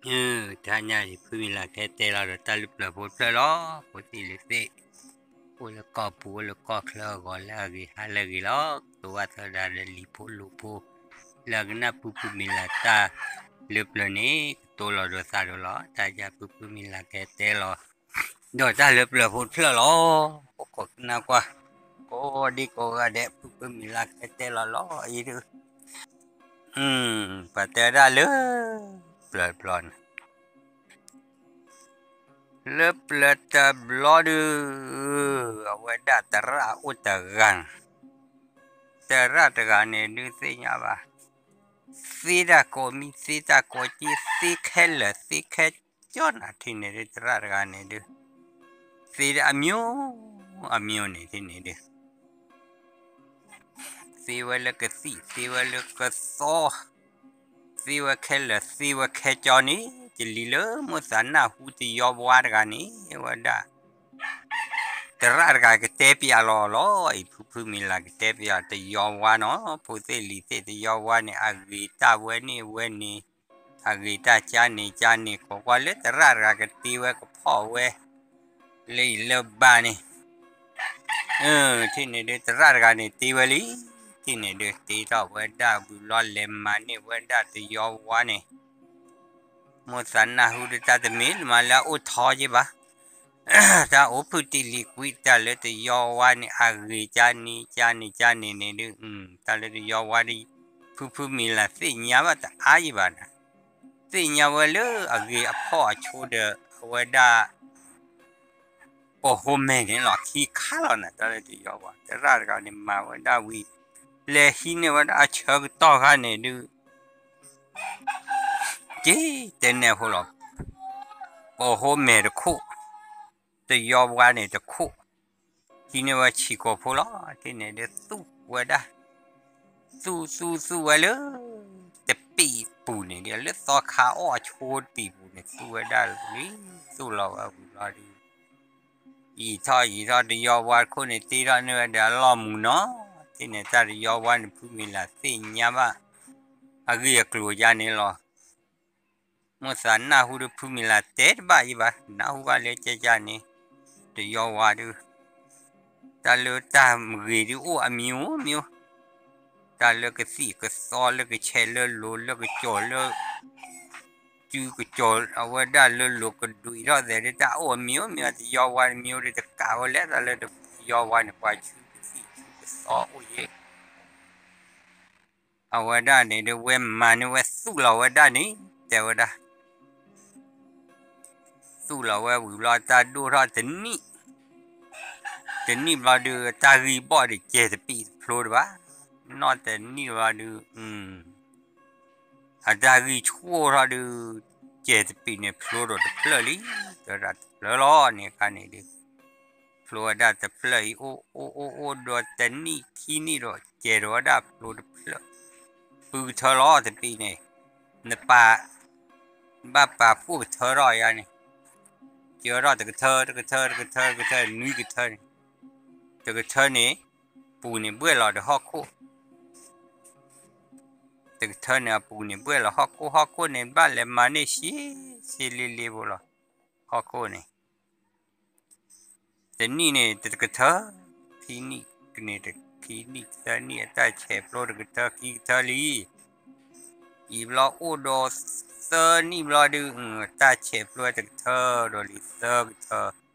အၢ တဟါညါအံၤ ဖုမံၤလၤကဟဲတဲလီၤဒီးတၢ်လၢပျၢၤဖိတဖျၢၣ်လီၤ. ဖိသ့ၣ်လံၤသ့ၣ် အိၣ်လၢကီၢ်ပူၤ အိၣ်လၢကီၢ်ချၢအဂီၢ် လၢအဂ့ၤဟါလၢအဂ့ၤလီၤ. ကတိၤဘၣ်သၢဒၣ်ဒီးလံၤဖိလိၤဖိ လၢအကနၣ်ဖုဖုမံၤလၤတၢ်လၢပျၢၤန့ၣ် ကတိၤလီၤဒိသးဒိၣ်လီၤ. တၢ်ယၤဖုဖုမံၤလၤကဟဲတဲလီၤ ဒီးတၢ်လၢပျၢၤဖိတဖျၢၣ်လီၤ. အိၣ်ခိးကနၣ်ကွၢ် ကိးဒံကိးဂၤဒဲး ဖုဖုမံၤလၤကဟဲတဲလီၤလီၤအံၤဒုး ပှၤတဲဝဲဒၣ်လၢ ပျၢၤတဘျီန့ၣ် လၢပျၢၤတဘျီဒုး အဝဲဒၣ်သရၣ်အိၣ်တဂၤန့ၣ် သရၣ်တဂၤန့ၣ်ဒုးသ့ၣ်ညါဘၣ် သ့တၢ်ကိးမံၤ သ့တၢ်ကိးက့ သ့ခဲလၢာ် သ့ခဲကၠီနၤ ထံၣ်န့ၣ်ဒုး သရၣ်တဂၤန့ၣ်ဒုး သ့ဒၣ်အမျိုး အမျိုးန့ၣ် ထံၣ်န့ၣ်ဒုး သ့ဝဲလၢကသံၣ် သ့ဝဲလၢကသီ သ့ဝဲခဲလၢာ် သ့ဝဲခဲကၠီန့ၣ် ကလံၤလၢမိၢ်သးနၢ်ဟူတယီဝါတဂၤန့ၣ် ဝဲဒၣ် သရၣ်တဂၤကတဲပျးလီၤလီၤအံၤ ဖုဖုမံၤလၤကတဲပျးတယီဝါနီၤ ဖိသ့ၣ်လံၤသ့ၣ်တယီဝါန့ၣ် အဂ့ၤတၢ်ဝဲန့ၣ်ဝဲန့ၣ် အဂ့ၤတၢ်ကၠါန့ၣ်ကၠါန့ၣ် ကိးကွၢ်လၢသရၣ်တဂၤကတ့ဝဲကဖီၣ်ဝဲ လၢအံၤလၢဘၣ်န့ၣ် ထံၣ်န့ၣ်ဒုး သရၣ်တဂၤန့ၣ်တ့ဝဲလံ ထံၣ်န့ၣ်ဒုး တ့ထီၣ်ဝဲဒၣ်ဝံၤဘျီ လဲၤမၤန့ၢ်ဝဲဒၣ်တယီဝါန့ၣ် မိၢ်သးနၢ်ဟူဒုး တၢ်တမ့ၢ်လၢမၤလၢအအိၣ်ထီယ့ၢ်ဘၣ် တၢ်အိၣ်ဖုၣ်တံၢ်လံၤကွံာ် တၢ်လၢတယီဝါန့ၣ် အဂ့ၤကၠါန့ၣ်ကၠါန့ၣ်ကၠါန့ၣ်န့ၣ်ဒုး တၢ်လၢတယီဝါဒုး ဖုဖုမံၤလၤသ့ၣ်ညါဘၣ်တအါယံၤဘၣ်န့ၣ် သ့ၣ်ညါဝဲလၢအဂ့ၤအဖီၣ်အဆိဒီး အဝဲဒၣ် ပိာ်ဟိမဲာ်န့ၣ်လီၤ ခံခါလီၤန့ၣ် တၢ်လၢတယီဝါ သရၣ်တဂၤန့ၣ် မၤဝဲဒၣ်ဝံၤ လဲၤဟံးန့ၢ်ဝဲဒၣ်အဆၢကတီၢ်ခါန့ၣ်ဒုး က့ၤတဲနဲၣ်ဖိလီၤ ပိာ်ဟိမဲာ်တခိၣ် တယီဝါန့ၣ်တခိၣ် ဟံးန့ၢ်ဝဲဆံးကိာ်ဖိလီၤ ထံၣ်န့ၣ်ဒုး သူၣ်ဝဲဒၣ် သူၣ်သူၣ်သူၣ်ဝဲလၢ တပံာ်ပူၤန့ၣ်ဒုး လၢသီခါအီၣ်အဆိတပံာ်ပူၤန့ၣ် သူၣ်ဝဲဒၣ်လံ သူၣ်လီၤဝဲဝံၤဘျီဒုး ယံာ်ထီၣ်ယံာ်ထီၣ်တယီဝါတခိၣ်န့ၣ် တ့ထီၣ်န့ၢ်ဝဲဒီးအလီၢ်မူၤနီၤ ထံၣ်န့ၣ်တၢ်တယီဝါန့ၣ် ဖုမံၤလၤသ့ၣ်ညါဘၣ် အဂ့ၢ်အကျိၤယါန့ၣ်လီၤ မိၢ်သးနၢ်ဟူဒုး ဖုမံၤလၤတဲတဘၣ်ယံၤဘၣ် နၢ်ဟူဘၣ်လၢကၠၢကၠၢန့ၣ် တယီဝါဒုး တၢ်လၢတၢ်ဂ့ၤဒုးအိၣ်အမျိုးမျိုး တၢ်လၢကသံၣ်ကသီလၢကဆဲးလၢလိၤလၢကစီၤလၢ စုကစီၤ အဝဲဒၣ်လၢလိၤကဒွံးထီၣ်သဲးဒုး တၢ်အိၣ်အမျိုးမျိုး တယီဝါတမျိုးဒုးတကးဝဲလဲၣ် တၢ်လၢတယီဝါန့ၣ် ပှၤစုကသံၣ်စုကသီအိၣ်ယဲၢ် အဝဲဒၣ်န့ၣ်ဒုး ဝဲမၤန့ၢ်ဝဲသူၣ်လီၤဝဲဒၣ်န့ၣ် တဲဝဲဒၣ် သူၣ်လီၤဝဲဝံၤဘျီ တၢ်ဒိၣ်ထီၣ်တနံၣ်, တနံၣ်ဘျီဒုး တၢ်ဂံၢ်ဘီၣ်ဒုး ကဲၤတပံးတဖျိတဘၣ်, နီၢ်တနံၣ်ဘျီဒုး အတၢ်ဂံၢ်ဆှိၣ်ထီၣ်ဒုး ကဲၤတပံးန့ၣ်ဖျိဒီးတဖျၢၣ်လံ, တဲဝဲဒၣ်တဖျၢၣ်လီၤန့ၣ်အခါန့ၣ်ဒုး ဖျိဝဲဒၣ်တဖျၢၣ်အံၤ အိၣ်အိၣ်အိၣ်အိၣ်ဒီးတနံၣ်ခံနံၣ်ဒီး ကဲၤထီၣ်ဝဲဒၣ်ဖျိတဖျၢၣ်, ပုၢ်ကထၢလီၤတပံးန့ၣ်, နပာ်, ဘၣ်ပာ်ဖှိၣ်ကထၢထီၣ်ယါန့ၣ်, ကဲထီၣ်တကထၢ တကထၢ တကထၢ တကထၢ နွံကထၢန့ၣ်, တကထၢန့ၣ်, ပူၤန့ၣ်ဘှဲၣ်လီၤဒီးဟီၣ်ခိၣ် တကထၢန့ၣ်အပူၤန့ၣ် ဘှဲၣ်လီၤဟီၣ်ခိၣ်, ဟီၣ်ခိၣ်န့ၣ် ဘၣ်လဲၤမၤန့ၢ်ဆံးဆံးလ့လ့ဖိလီၤ, ဟီၣ်ခိၣ်န့ၣ်, တနံၣ်န့ၣ် တကထၢ, ခံနံၣ်ကန့ၣ် ခံနံၣ်သၢနံၣ် အတၢ်ဆဲးဖျိတကထၢခံကထၢလံ, အံၤဘျီအိၣ်ဒီးသၢနံၣ်ဘျီဒုး တၢ်ဆဲးဖျိတကထၢဒီးလံသၢကထၢ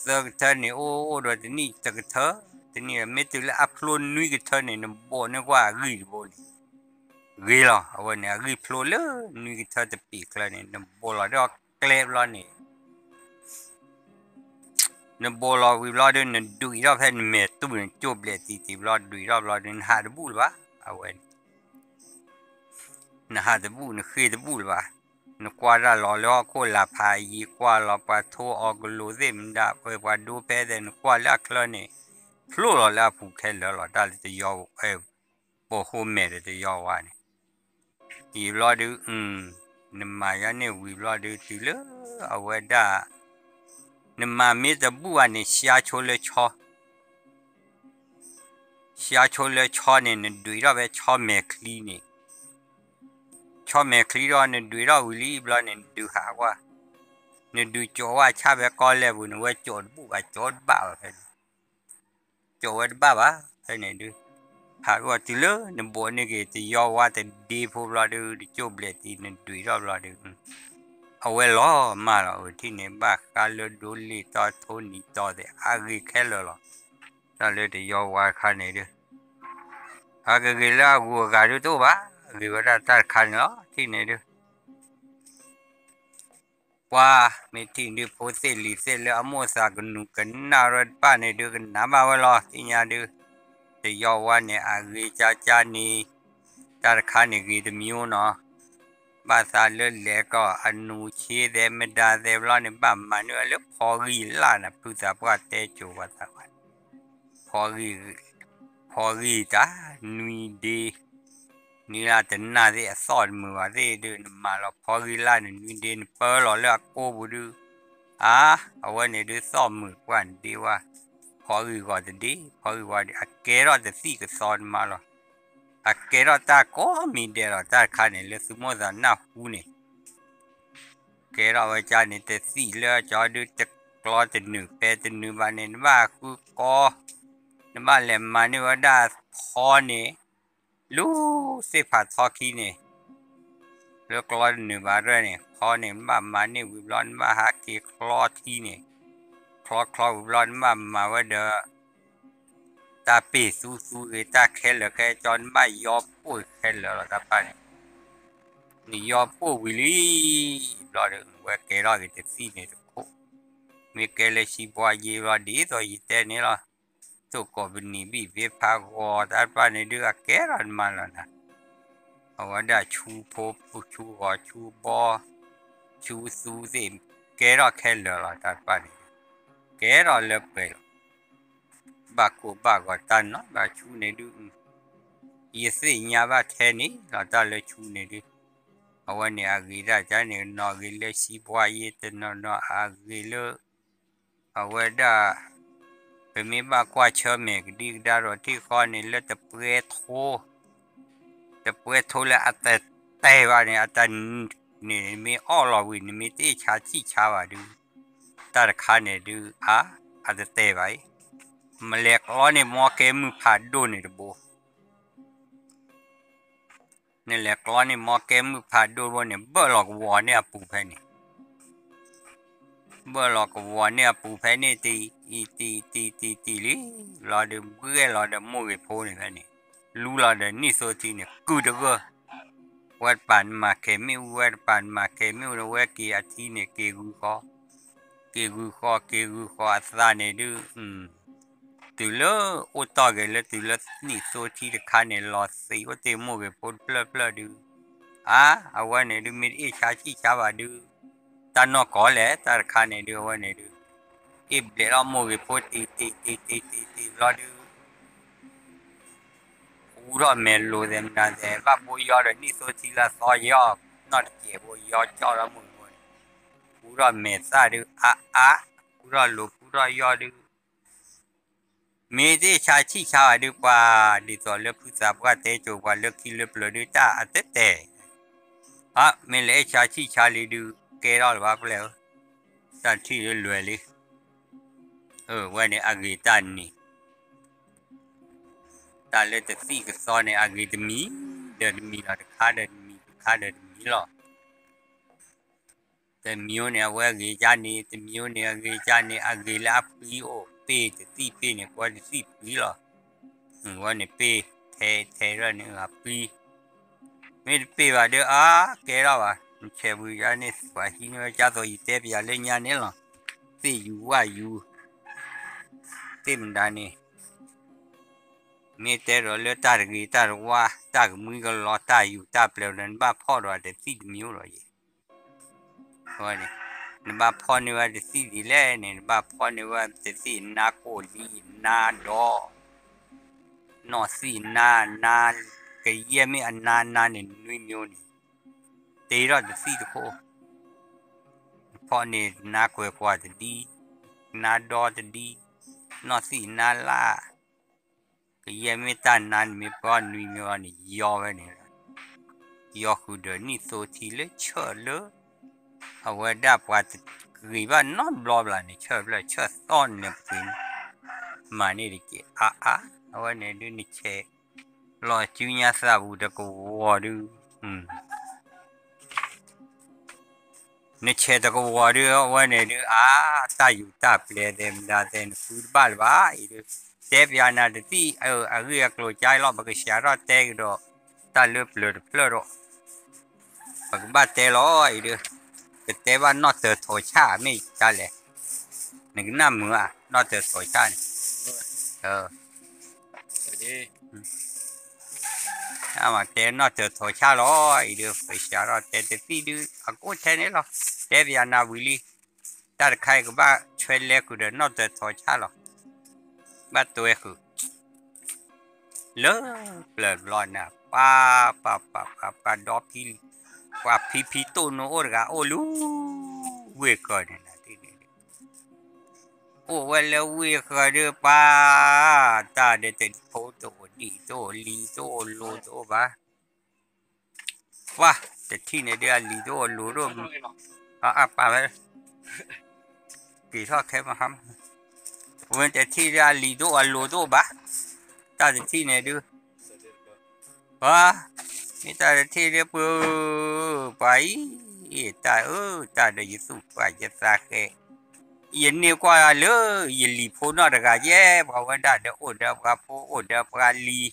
သၢကထၢန့ၣ် အိၣ်အိၣ်ဒီးတနံၣ်တကထၢ, တနံၣ်မ့ၢ်တုၤလၢအဖျိနွံကထၢန့ၣ် နဘိးန့ၢ်ကွၢ်အဂံၢ်တဘိန့ၣ်, ဂ့ၤလီၤ, အဝဲန့ၣ် အဂံၢ်ဖျိလၢနွံကထၢတပံးကျၢၤန့ၣ် နဘိးလီၤဒီးကျဲဘျီန့ၣ်, နဘိးလီၤဝံၤဘျီဒီး နဒွံးထီၣ်ဖဲနမဲာ်တူၢ်န့ၣ် ကၠိၣ်ဘျဲးတံၢ်တံၢ်ဘျီ ဒွံးထီၣ်ဘျီဒီး နဟးတဘူၣ်လၢၤဘၣ်, အဝဲန့ၣ် နဟးတဘူၣ် နဃ့တဘူၣ်လၢၤဘၣ်, နကွၢ်တၢ်လီၤလၢဟီၣ်ခိၣ်လာ်ဖးယံၤ ကွၢ်လီၤပှၤထိအီၤကလိာ်သ့ၣ်မတၤ ပှဲၤပှၤဒိဖဲသဲး နကွၢ်လၢအချၢန့ၣ်, ဖျိလီၤလၢအပူၤခဲလၢာ်လီၤ, တၢ်လၢတယီ ပိာ်ဃိမဲာ်ဒီးတယီဝါန့ၣ်, ယံာ်ဘျီဒုး, နမၤယါန့ၣ်ဝံၤဘျီဒုး တုၤလၢအဝဲဒၣ်, နမၤမ့ၢ်တဘူၣ်ဘၣ်န့ၣ် ဆှါဆိလၢဆီ ဆှါဆိလၢဆီန့ၣ် နဒွံးထီၣ်ဖဲဆီမဲာ်ချံန့ၣ်, ဆီၣ်မဲာ်ချံဒီး နဒွံးထီၣ်ဝံၤလံဘျီန့ၣ် နဒုးဟးကွၢ်, နဒုးကၠီၤဝဲဆၣ်ဖဲကီၢ်လဲၢ်ပူၤန့ၣ် ဝဲကၠီၤတဘူၣ်ဘၣ် ကၠီၤတဘၣ်ဘၣ်ဖဲန့ၣ်, ကၠီၤဝဲတဘၣ်ဘၣ်ဖဲန့ၣ်ဒုး, ဟးကွၢ်တုၤလၢနဘိးန့ၢ်က့ၤ တယီဝါတဒ့ဖိဘျီဒုး တကၠိၣ်ဘျဲးတံၤ နဒွံးထီၣ်ဘျီဒုး အဝဲလီၤမၢ်လီၤ အဝဲထံၣ်န့ၣ် ဘၣ်ဃးလၢဒိလ့ၣ်တီထိနံၤတီသဲး အဂ့ၤခဲလၢာ်လီၤ. တၢ်လၢတယီဝါတခါန့ၣ်ဒုး အကဂ့ၤလၢအဂုၤအဂၤဒုးတအိၣ်ဘၣ်, ဂ့ၤဝဲဒၣ်တၢ်တခါန့ၣ်လီၤ ထံၣ်န့ၣ်ဒုး ပှၤမ့ၢ်ထံၣ်ဒုး ဖိသ့ၣ်လံၤသ့ၣ်လၢအမိၣ်သးကနူၤကနၣ်ရဲတဖၣ်န့ၣ်ဒုး ကနၣ်ဘၣ်ဝဲလီၤ သ့ၣ်ညါဒုး, တယီဝါန့ၣ် အဂ့ၤကၠါကၠါန့ၣ်, တၢ်တခါန့ၣ်ဂ့ၤတမံၤနီၤ, ဘၣ်သးလၢလဲၤကီၢ်အနူၤဆ့သဲးမဒါသဲးဘျီန့ၣ် ဘၣ်မၤန့ၢ်ဝဲလၢဖီဂံၢ်လၢ်န့ၣ် ဖုသးပှၢ်တဲကိၤပှၤသးပှၢ်န့ၣ် ဖီဂံၢ်, ဖီဂံၢ်တၢ်နွံဒ့, နံၤလၢတနၢ်သ့ၣ်အသီၣ်တမုာ်ဘၣ်သ့ၣ်ဒုး နမၤလီၤဖီဂံၢ်လၢ်န့ၣ်နွံဒ့ နပၢလီၤလၢအကိပူၤဒုး, အါ, အဝဲန့ၣ်ဒုးသီၣ်မုာ်ပှၢ်နဒ့ဝဲ, ဖီဂံၢ်ဂီၤတဒ့ ဖီဂံၢ်ဂီၤဒ့ အကဲထီၣ်တသံၣ်ကသီတမံၤလီၤ, အကဲထီၣ်တၢ်ကိးမံၤဒဲးလီၤ တၢ်တခါန့ၣ် လၢသုမိၣ်သးနၢ်ဟူန့ၣ် ကဲထီၣ်ဝဲကၠါန့ၣ် တသံၣ်လၢကၠီဒုး တကျီတနုာ်ပဲတနုာ်ဘၣ်န့ၣ် နဘၣ်ဃုကီ, နဘၣ်လဲၤမၤန့ၢ်ဝဲဒၣ်ဖီန့ၣ်, လူသ့ၣ်ဖးထီခံန့ၣ်, လၢကျီတနုာ်ဘၣ်ရဲၣ်န့ၣ် ဖီန့ၣ် နဘၣ်မၤန့ၢ်ဝံၤဘျီ နဘၣ်ဟးက့ၤချီထံန့ၣ်, ချီချီဝံၤဘျီ နဘၣ်မၤဝဲဒီး တၢ်ပ့ၢ်သူသူဂ့ၤ တၢ်ခဲလၢာ်ခဲဆ့ နဘၣ်ယီပိၢ်ခဲလၢာ်လီၤ တၢ်တဖၣ်န့ၣ်, နယီပိၢ်ဝံၤလံဘျီဒီး ဝဲကဲထီၣ်က့ၤတသံၣ်န့ၣ်တခိၣ်, မ့ၢ်ကဲလၢစံဘှါယ့ဘျီ ဒ်သိးယတဲန့ၣ်လီၤ, သိၣ်ကိးပနံာ်ဘံၣ်ဘ့ဖးဂီၤ တၢ်တဖၣ်န့ၣ်ဒုး အကဲထီၣ်တမံၤလီၤနၤ, အဝဲဒၣ်ဆူဖိဆူဂီၤဆူဘီ ဆူသူသ့ၣ် ကဲထီၣ်ခဲလၢာ်လီၤ တၢ်တဖၣ်န့ၣ်ဒုး, ကဲထီၣ်လၢပှဲၤလီၤ ဘၣ်ကိၢ်ဘၣ်ဂီၤတၢ်နီၤ ဘၣ်ဆူန့ၣ်ဒုး, ယသ့ၣ်ညါဘၣ်ထဲန့ၣ်လီၤ တၢ်လၢဆူန့ၣ်ဒုး, အဝဲန့ၣ်အဂ့ၤတၢ်ကန့ၣ် နီၣ်ဂ့ၤလၢစံဘှါယ့ တနီၤနီၤအဂ့ၤလၢ အဝဲဒၣ် ပမ့ၢ်ဘၣ်ကွၢ်ဆၢၣ်မဲာ်ကဒံကဒါဒီးထံၣ်ဃီန့ၣ် လၢတပှဲထိ တပှဲထိလၢအတတဲာ်ဘၣ်န့ၣ် အတၢ်န့ၣ် နမ့ၢ်အီၣ်လီၤဝံၤ နမ့ၢ်တအ့ၣ်ဆါဆံၣ်ဆါဘၣ်ဒုး, တၢ်တခါန့ၣ်ဒုး အါ အတတဲာ်ဘၣ်အံၤ, မလဲၤကျီန့ၢ်မီကဲမုၢ်ဖးဒိၣ်န့ၣ်တဘိ နလဲၤကျီန့ၢ်မီကဲမုၢ်ဖးဒိၣ်တဘိန့ၣ် ဘၢၣ်လီၤကဝီၤန့ၢ်အပူၤဖဲန့ၣ် ဘၢၣ်လီၤကဝီၤန့ၢ်အပူၤဖဲန့ၣ် တံၤ တံၤ တံၤ တံၤ တံၤလံ, ဘျီဒီး ဘှဲၣ်လီၤဒီးမိၢ်ဂ့ၤဖိန့ၣ်ဖဲန့ၣ်, လူလီၤဒီးနံၣ်သိထံန့ၣ် ကုၢ်တဂၢၢ်, ဝဲတပၤနမၤခဲမ့ၣ်အူ ဝဲတပၤနမၤခဲမ့ၣ်အူဒီး ဝဲက့ၤအထံန့ၣ် က့ၤဂုၤဃီ, က့ၤဂုၤဃီ က့ၤဂုၤဃီအသးန့ၣ်ဒုး တုၤလၢအိၣ်တီၢ်က့ၤလၢတုၤလၢနံၣ်သိထံတခါန့ၣ် လီၤသံးအိၣ်တ့ၢ်မိၢ်ဂ့ၤဖိတဖျၢၣ်ဖျၢၣ်ဒုး, အါ အဝဲန့ၣ်ဒုး မ့ၢ်တအ့ၣ်ဆါဆံၣ်ဆါဘၣ်ဒုး, တၢ်နီၢ်ကီၢ်လဲၣ် တၢ်တခါန့ၣ်ဒုး အဝဲန့ၣ်ဒုး, အ့ၣ်ဘျဲးထီၣ်မိၢ်ဂ့ၤဖိတံၤတံၤတံၤတံၤတံၤတံၤဘျီဒုး ဃူထီၣ်မဲာ်လိၤသဲးမနုၤသဲး ဘၣ်ဘိယီဒီးနံၣ်သိထံလၢအသီယီၤ နီၢ်တကဲးဖိယီၤကၠီၣ်ထီၣ်မိၢ်ဂ့ၤဖိန့ၣ်, ဃူထီၣ်မဲာ်သၣ်ဒုး အါအါ, ဃူထီၣ်လိၤဃူထီၣ်ယီၢ်ဒုး မ့ၢ်တအ့ၣ်ဆါဆံၣ်ဆါဘၣ်ဒုး ပှၤဒ်သိးလၢဖုသးပှၢ်တဲကိၤပှၤလၢခံလၢပျၢၤဒုး တၢ်အတတဲာ်, အါ မ့ၢ်လဲၤအ့ၣ်ဆါဆံၣ်ဆါလံဒုး ကဲထီၣ်လၢၤဘၣ်ပျဲၢ်ဧၢ, တၢ်ထံၣ်လၢလွဲၢ်လံ, အဝဲန့ၣ်အဂ့ၤတၢ်န့ၣ် တၢ်လၢတသံၣ်ကသီန့ၣ် အဂ့ၤတမံၤဒီးတမံၤလီၤ တခါဒီးတမံၤ တခါဒီးတမံၤလီၤ. တမံၤန့ၣ် အဝဲအဂ့ၤကၢ်န့ၣ် တမံၤန့ၣ် အဂ့ၤကၢ်န့ၣ် အဂ့ၤလၢအပှံၤအိၣ် ပ့ၢ်တသံၣ်ပ့ၢ်န့ၣ် ကွဲတသံၣ်ပှံၤလီၤ. အဝဲန့ၣ်ပ့ၢ်ထဲထဲထီၣ်န့ၣ် အပှံၤ မ့ၢ်တပ့ၢ်ဘၣ်ဒီး အါ ကဲထီၣ်ဘၣ် နဆဲးပှံၤကၢ်န့ၣ် ပှၤဟံးန့ၢ်ဝဲကၢ်သိးယတဲပယၤလၢညါန့ၣ်လီၤ. သ့ၣ်ယူၤဝၣ်ယူၤ သ့ၣ်မတၤန့ၣ် မ့ၢ်တဲဒီးလၢတၢ်တဂ့ၤတၢ်တဝါ တၢ်ကမှံကလီၤ တၢ်ယူၤတၢ်ပျဲၤဒီး နဘၣ်ဖီၣ်ဒီးတသံၣ်တမံၤအိၣ်လီၤယဲ နဘၣ်ဖီၣ်န့ၢ်ဝဲတသံၣ်ဒ်လဲၣ်န့ၣ် နဘၣ်ဖီၣ်န့ၢ်ဝဲတသံၣ်နါကိၢ်လံ နါဒီး နီၢ်သံၣ်နါ နါ ကယဲၢ်မ့ၢ်အနါနါန့ၣ် နွံမျိုးန့ၣ် တ့ထီၣ်တသံၣ်တခိၣ် နဖီၣ်န့ၢ်နါကွဲၤကွၢ်တဒံ နါဒီတဒံ နီၢ်သံၣ်နါလၢ် ကယဲၢ်မ့ၢ်တၢ်နါန့ၣ် မ့ၢ်ပှၤနွံမျိုးန့ၣ် ယီဝဲန့ၣ်လီၤ. ယီၤဃုာ်ဒီးနံၣ်သိထံလၢဆၢၣ်လၢ အဝဲဒၣ်ပှၤတဂ့ၤဘၣ်နီတဘျီဘၣ်န့ၣ် ဆၢၣ်ဘျဲၣ်ဆၢၣ်သီန့ၣ်ပှ့ၤန့ၣ် မၤန့ၢ်တက့ၢ်အါအါ အဝဲန့ၣ်ဒုးနဆဲး လီၤစုညါသးပူၤတကဝီၤဒုး နဆဲးတကဝီၤဒုး အဝဲန့ၣ်ဒုး အါ တၢ်ယူၤတၢ်ပျဲၤသဲးမတၤသဲး နဃုတဘၣ်လၢၤဘၣ် အံၤဒုး တဲပျးနၤတသံၣ် အဂ့ၢ်အကျိၤကါလီၤ ပကစးထီၣ်တဲကဒီး တၢ်လၢပျၢၤတဖျၢၣ်ဒီး ပကဘၣ်တဲလီၤ အံၤဒုး ကတဲဘၣ်နီၣ်တၢၤထီးဆၣ်မ့ၢ်ကါလဲၣ် နကနၣ်မုာ်ဧါ နီၣ်တၢၤထီးဆၣ်န့ၣ် အမၤတဲနီၣ်တၢၤထီးဆၣ်လီၤ အံၤဒုး ပစးထီၣ်တဲတသံၣ်ဒုး အကအိၣ်ထဲန့ၣ်လီၤ တဲပျးနၤဝံၤလံ တၢ်တခါအံၤကဘၣ်ဆွဲလဲဃုာ်ဒီးနီၣ်တၢၤထီးဆၣ်လီၤ ဘၣ်တွဲဃုာ် လၢပျၢၤဘျီန့ၣ် ပှၤ ပှၤ ပှၤ ပှၤဒီဖံ ပှၤဖံဖံတိၣ်နိအိၣ်တဂၤအိၣ်လၢ ဝ့ၢ်ဃၢၤန့ၣ်နၤဒ်န့ၣ် အိၣ်ဝဲလၢဝ့ၢ်ဃၢၤဒုးပှၤ တၢ်ဒီးတဖိတအိၣ်ဒံၣ်တအိၣ်လံၤတအိၣ်လိၤတအိၣ်ဘၣ် ပှၤ တထံၣ်န့ၣ်ဒုးအလံၤတအိၣ်လိၤတအိၣ် အပာ်ဝဲ က့ၤထီၣ်ခဲမဟါ ဝဲတထံၣ်ဒုးအလံၤတအိၣ်အလိၤတအိၣ်ဘၣ် တၢ်တထံၣ်န့ၣ်ဒုး ပှၤ မ့ၢ်တၢ်တထံၣ်ဒုးပှၤဧၢ ပှၤအံၤ တၢ်အၢ တၢ်ဒီးယသူၣ်ပှၢ်ယသးဃဲ ယန့ၢ်ကွၢ်လၢ ယလံၤဖိနီၢ်တဂၤယဲ ပှၤဝဲဒၣ်ဒီးအိၣ်ဒီးပှၤဖိအိၣ်ဒီးပှၤလံၤ အိၣ်ဒီး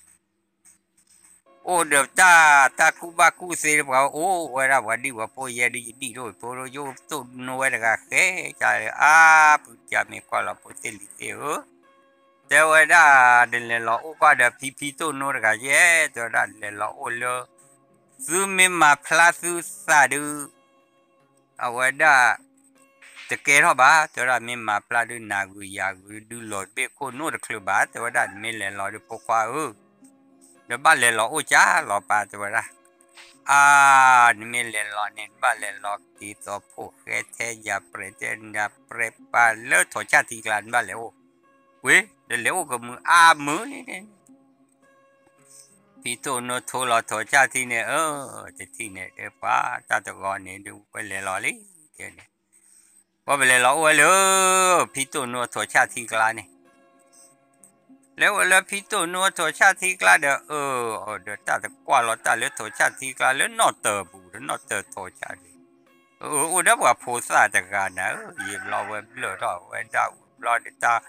တၢ် တၢ်ကူၣ်ဘၣ်ကူၣ်သ့ ပှၤအိၣ်ဝဲဒၣ်ပှၤဒံၣ်ပှၤဖိယဲဒုး ယဒံၣ်တအိၣ်ဖိ ယအိၣ်တိၢ်နိဝဲတဂၤဃဲ ကါအါ ပုၢ်ကါမ့ၢ်ကွၢ်လီၤဖိသ့ၣ်လံၤသ့ၣ်ဧၢ တဲဝဲဒၣ် နလဲၤလီၤအိၣ်ကွၢ်ဒီးဖံဖံတိၢ်နိတဂၤယဲ တဲဝဲဒၣ် လဲၤလီၤအိၣ်လၢ သုမ့ၢ်မၤဖျါသုသးဒုး အဝဲဒၣ် တကဲထီၣ်ဘၣ် တဲဝဲဒၣ် မ့ၢ်မၤဖျါဒုး နၤဂုၤယၤဂုၤဒုး လီၤတဘ့ၣ်ခိၣ်နိၣ်တချုးဘၣ် တဲဝဲဒၣ် နမ့ၢ်လဲၤလီၤဒုး ဖိခွါဧၢ နဘၣ်လဲၤလီၤအိၣ်ကၢ်လီၤပၢ် တဲဝဲဒၣ် အါ နမ့ၢ်လဲၤလီၤန့ၣ် နဘၣ်လဲၤလီၤက့ၤသီဖိဃဲထဲယၤပြဲးတဲနၤပြဲးပာ်လၢထိးဆၣ်ထံကျါ နဘၣ်လဲၤအိၣ် ဝ့ နလဲၤအိၣ်ကမုာ်အါမုာ်န့ၣ် ဖံတိၢ်နိထိလီၤထိးဆၣ်ထံန့ၣ် အၢ တထံၣ်န့ၣ်ဒုး ပှၤတၢ်တဂီၤန့ၣ်ဒုး ဝဲလဲၤလီၤလံ တဲန့ၣ် ပှၤပလဲၤလီၤအိၣ်ဝဲလၢ ဖံတိၢ်နိထိးဆၣ်ထံကျါန့ၣ် လဲၤအိၣ်လၢဖံတိၢ်နိထိးဆၣ်ထံကျါဒီး အၢ ဒီးတၢ်တကွၢ်လီၤတၢ်လၢထိးဆၣ်ထံကျါလၢနီၣ်တၢၤပူၤဒီးနီၣ်တၢၤထိးဆၣ်န့ၣ် အၢ အိၣ်ဒီးပှၤဖိသၣ်တဂၤနၤ အၢ ယံာ်ဘျီဝဲဘျၢၣ်ထီၣ်ဝဲဒၣ်ဝံၤဘျီဒီးတၢ်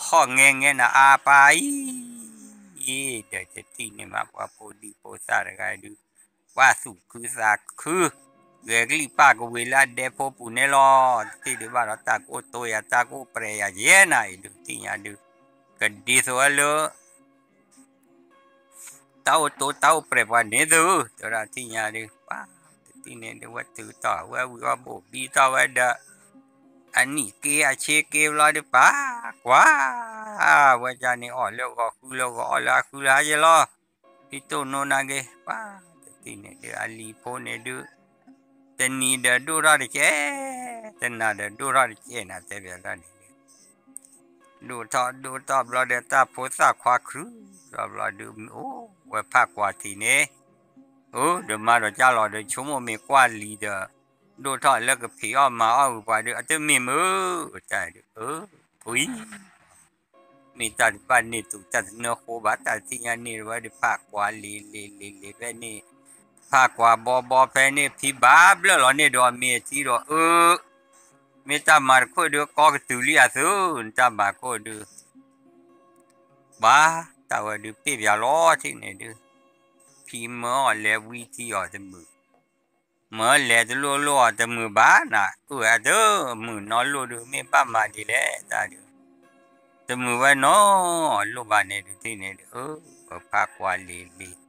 ဟီၣ်ငဲငဲနၤအါပၢ်အံၤ ဒီးတထံၣ်န့ၣ်မး ပှၤဖိဒံဖိသၣ်တဂၤဒုး ပှၤသူၣ်ခုသးခု ဂဲၤကလံၣ်ပၢ်ကဝ့ၤလၢအဒဲဖိပူၤန့ၣ်လီၤ တထံၣ်ဒုးဘၣ်ဒီးတၢ်ကအိၣ်တိယၤ တၢ်ကအိၣ်ပြဲးယၤယဲနၤအံၤဒုး တထံၣ်ညါဒုး ကဒ်သိးဝဲလၢ တၢ်အိၣ်တိတၢ်အိၣ်ပြဲးပှၤန့ၣ်သု တဲဝဲဒၣ်ထံၣ်ညါဒုး ပှၤ တထံၣ်န့ၣ်ဒုး ဝဲထုးထီၣ်ဝဲဝံၤအီၣ်ဘိၣ်ဘံထီၣ်ဝဲဒီး အနံၣ်က့အဆ့က့ဘျီဒုး ပၢ်ကွၢ် ဝဲဒၣ်န့ၣ်အီၣ်လၢဂီၤဃုလၢဂီၤအီၣ်လၢအဃုလၢဟါယဲလီၤ ဖံတိၢ်နိနာ်က့ ပှၤ တထံၣ်န့ၣ်ဒုး အလံၤဖိန့ၣ်ဒုး တနံၤဒီးဒိၣ်ထီၣ်တကဲ တနၤဒီးဒိၣ်ထီၣ်တကဲနၤ တဲဘၣ်ဒၣ်န့ၣ် ဒိၣ်ထီၣ်ဒိၣ်ထီၣ်ဘျီဒီး တၢ်ဖိသၣ်ခွါခရုၣ်ဒီးဘျီဒုး အိၣ်ဝဲဖးကွၢ်ထံးန့ၣ် အိၣ်ဒီးမၤဒီးကၢ်လီၤဒီး ဆိကမိၣ်မ့ၢ်ကွၢ်လံၤဒီး ဒိၣ်ထီၣ်လၢကဖံးအီၣ်မၤအီၣ်ဂ့ၤပှၤဒုး အတမ့ၢ်မုာ် တၢ်ဒုး အၢ ဖှံ မ့ၢ်တၢ်တဘၣ်န့ၢ်သူၣ်တၢ်တနၢဃိဘၣ် တၢ်တထံၣ်ညါန့ၣ်ဝဲဒုး ဖးကွၢ်လံၤလံၤလံၤလံၤဖဲန့ၣ် ဖးကွၢ်ဘီဘီဖဲန့ၣ် ဖံဘၣ်ဘျၢၣ်လီၤန့ၢ်ဒီးအမ့ၢ်အထံဒီး အၢ မ့ၢ်တၢ်မၤတခိၣ်ဒုး ကီကတုၤလံအသု နတၢ်မၤခိၣ်ဒုး ဘၣ် တၢ်ဝဲဒုးပ့ၢ်ပၠးလီၤထံၣ်န့ၣ်ဒုး ဖံမၢအီၣ်လဲၤဝံထံအီၤတမုာ် မၢလဲၤတလိၣ်လိၣ်အီၤတမုာ်ဘၣ်နၤ အၢအတမုာ်နီလိၣ်ဒုး မ့ၢ်ဘၣ်မၤဒ်လဲၣ်တၢ်ဒုး တမုာ်ဝဲနီလိၣ်ဘၣ်န့ၣ်ဒုးထံၣ်န့ၣ်ဒုး အၢ ဖးကွၢ်လံၤလံၤ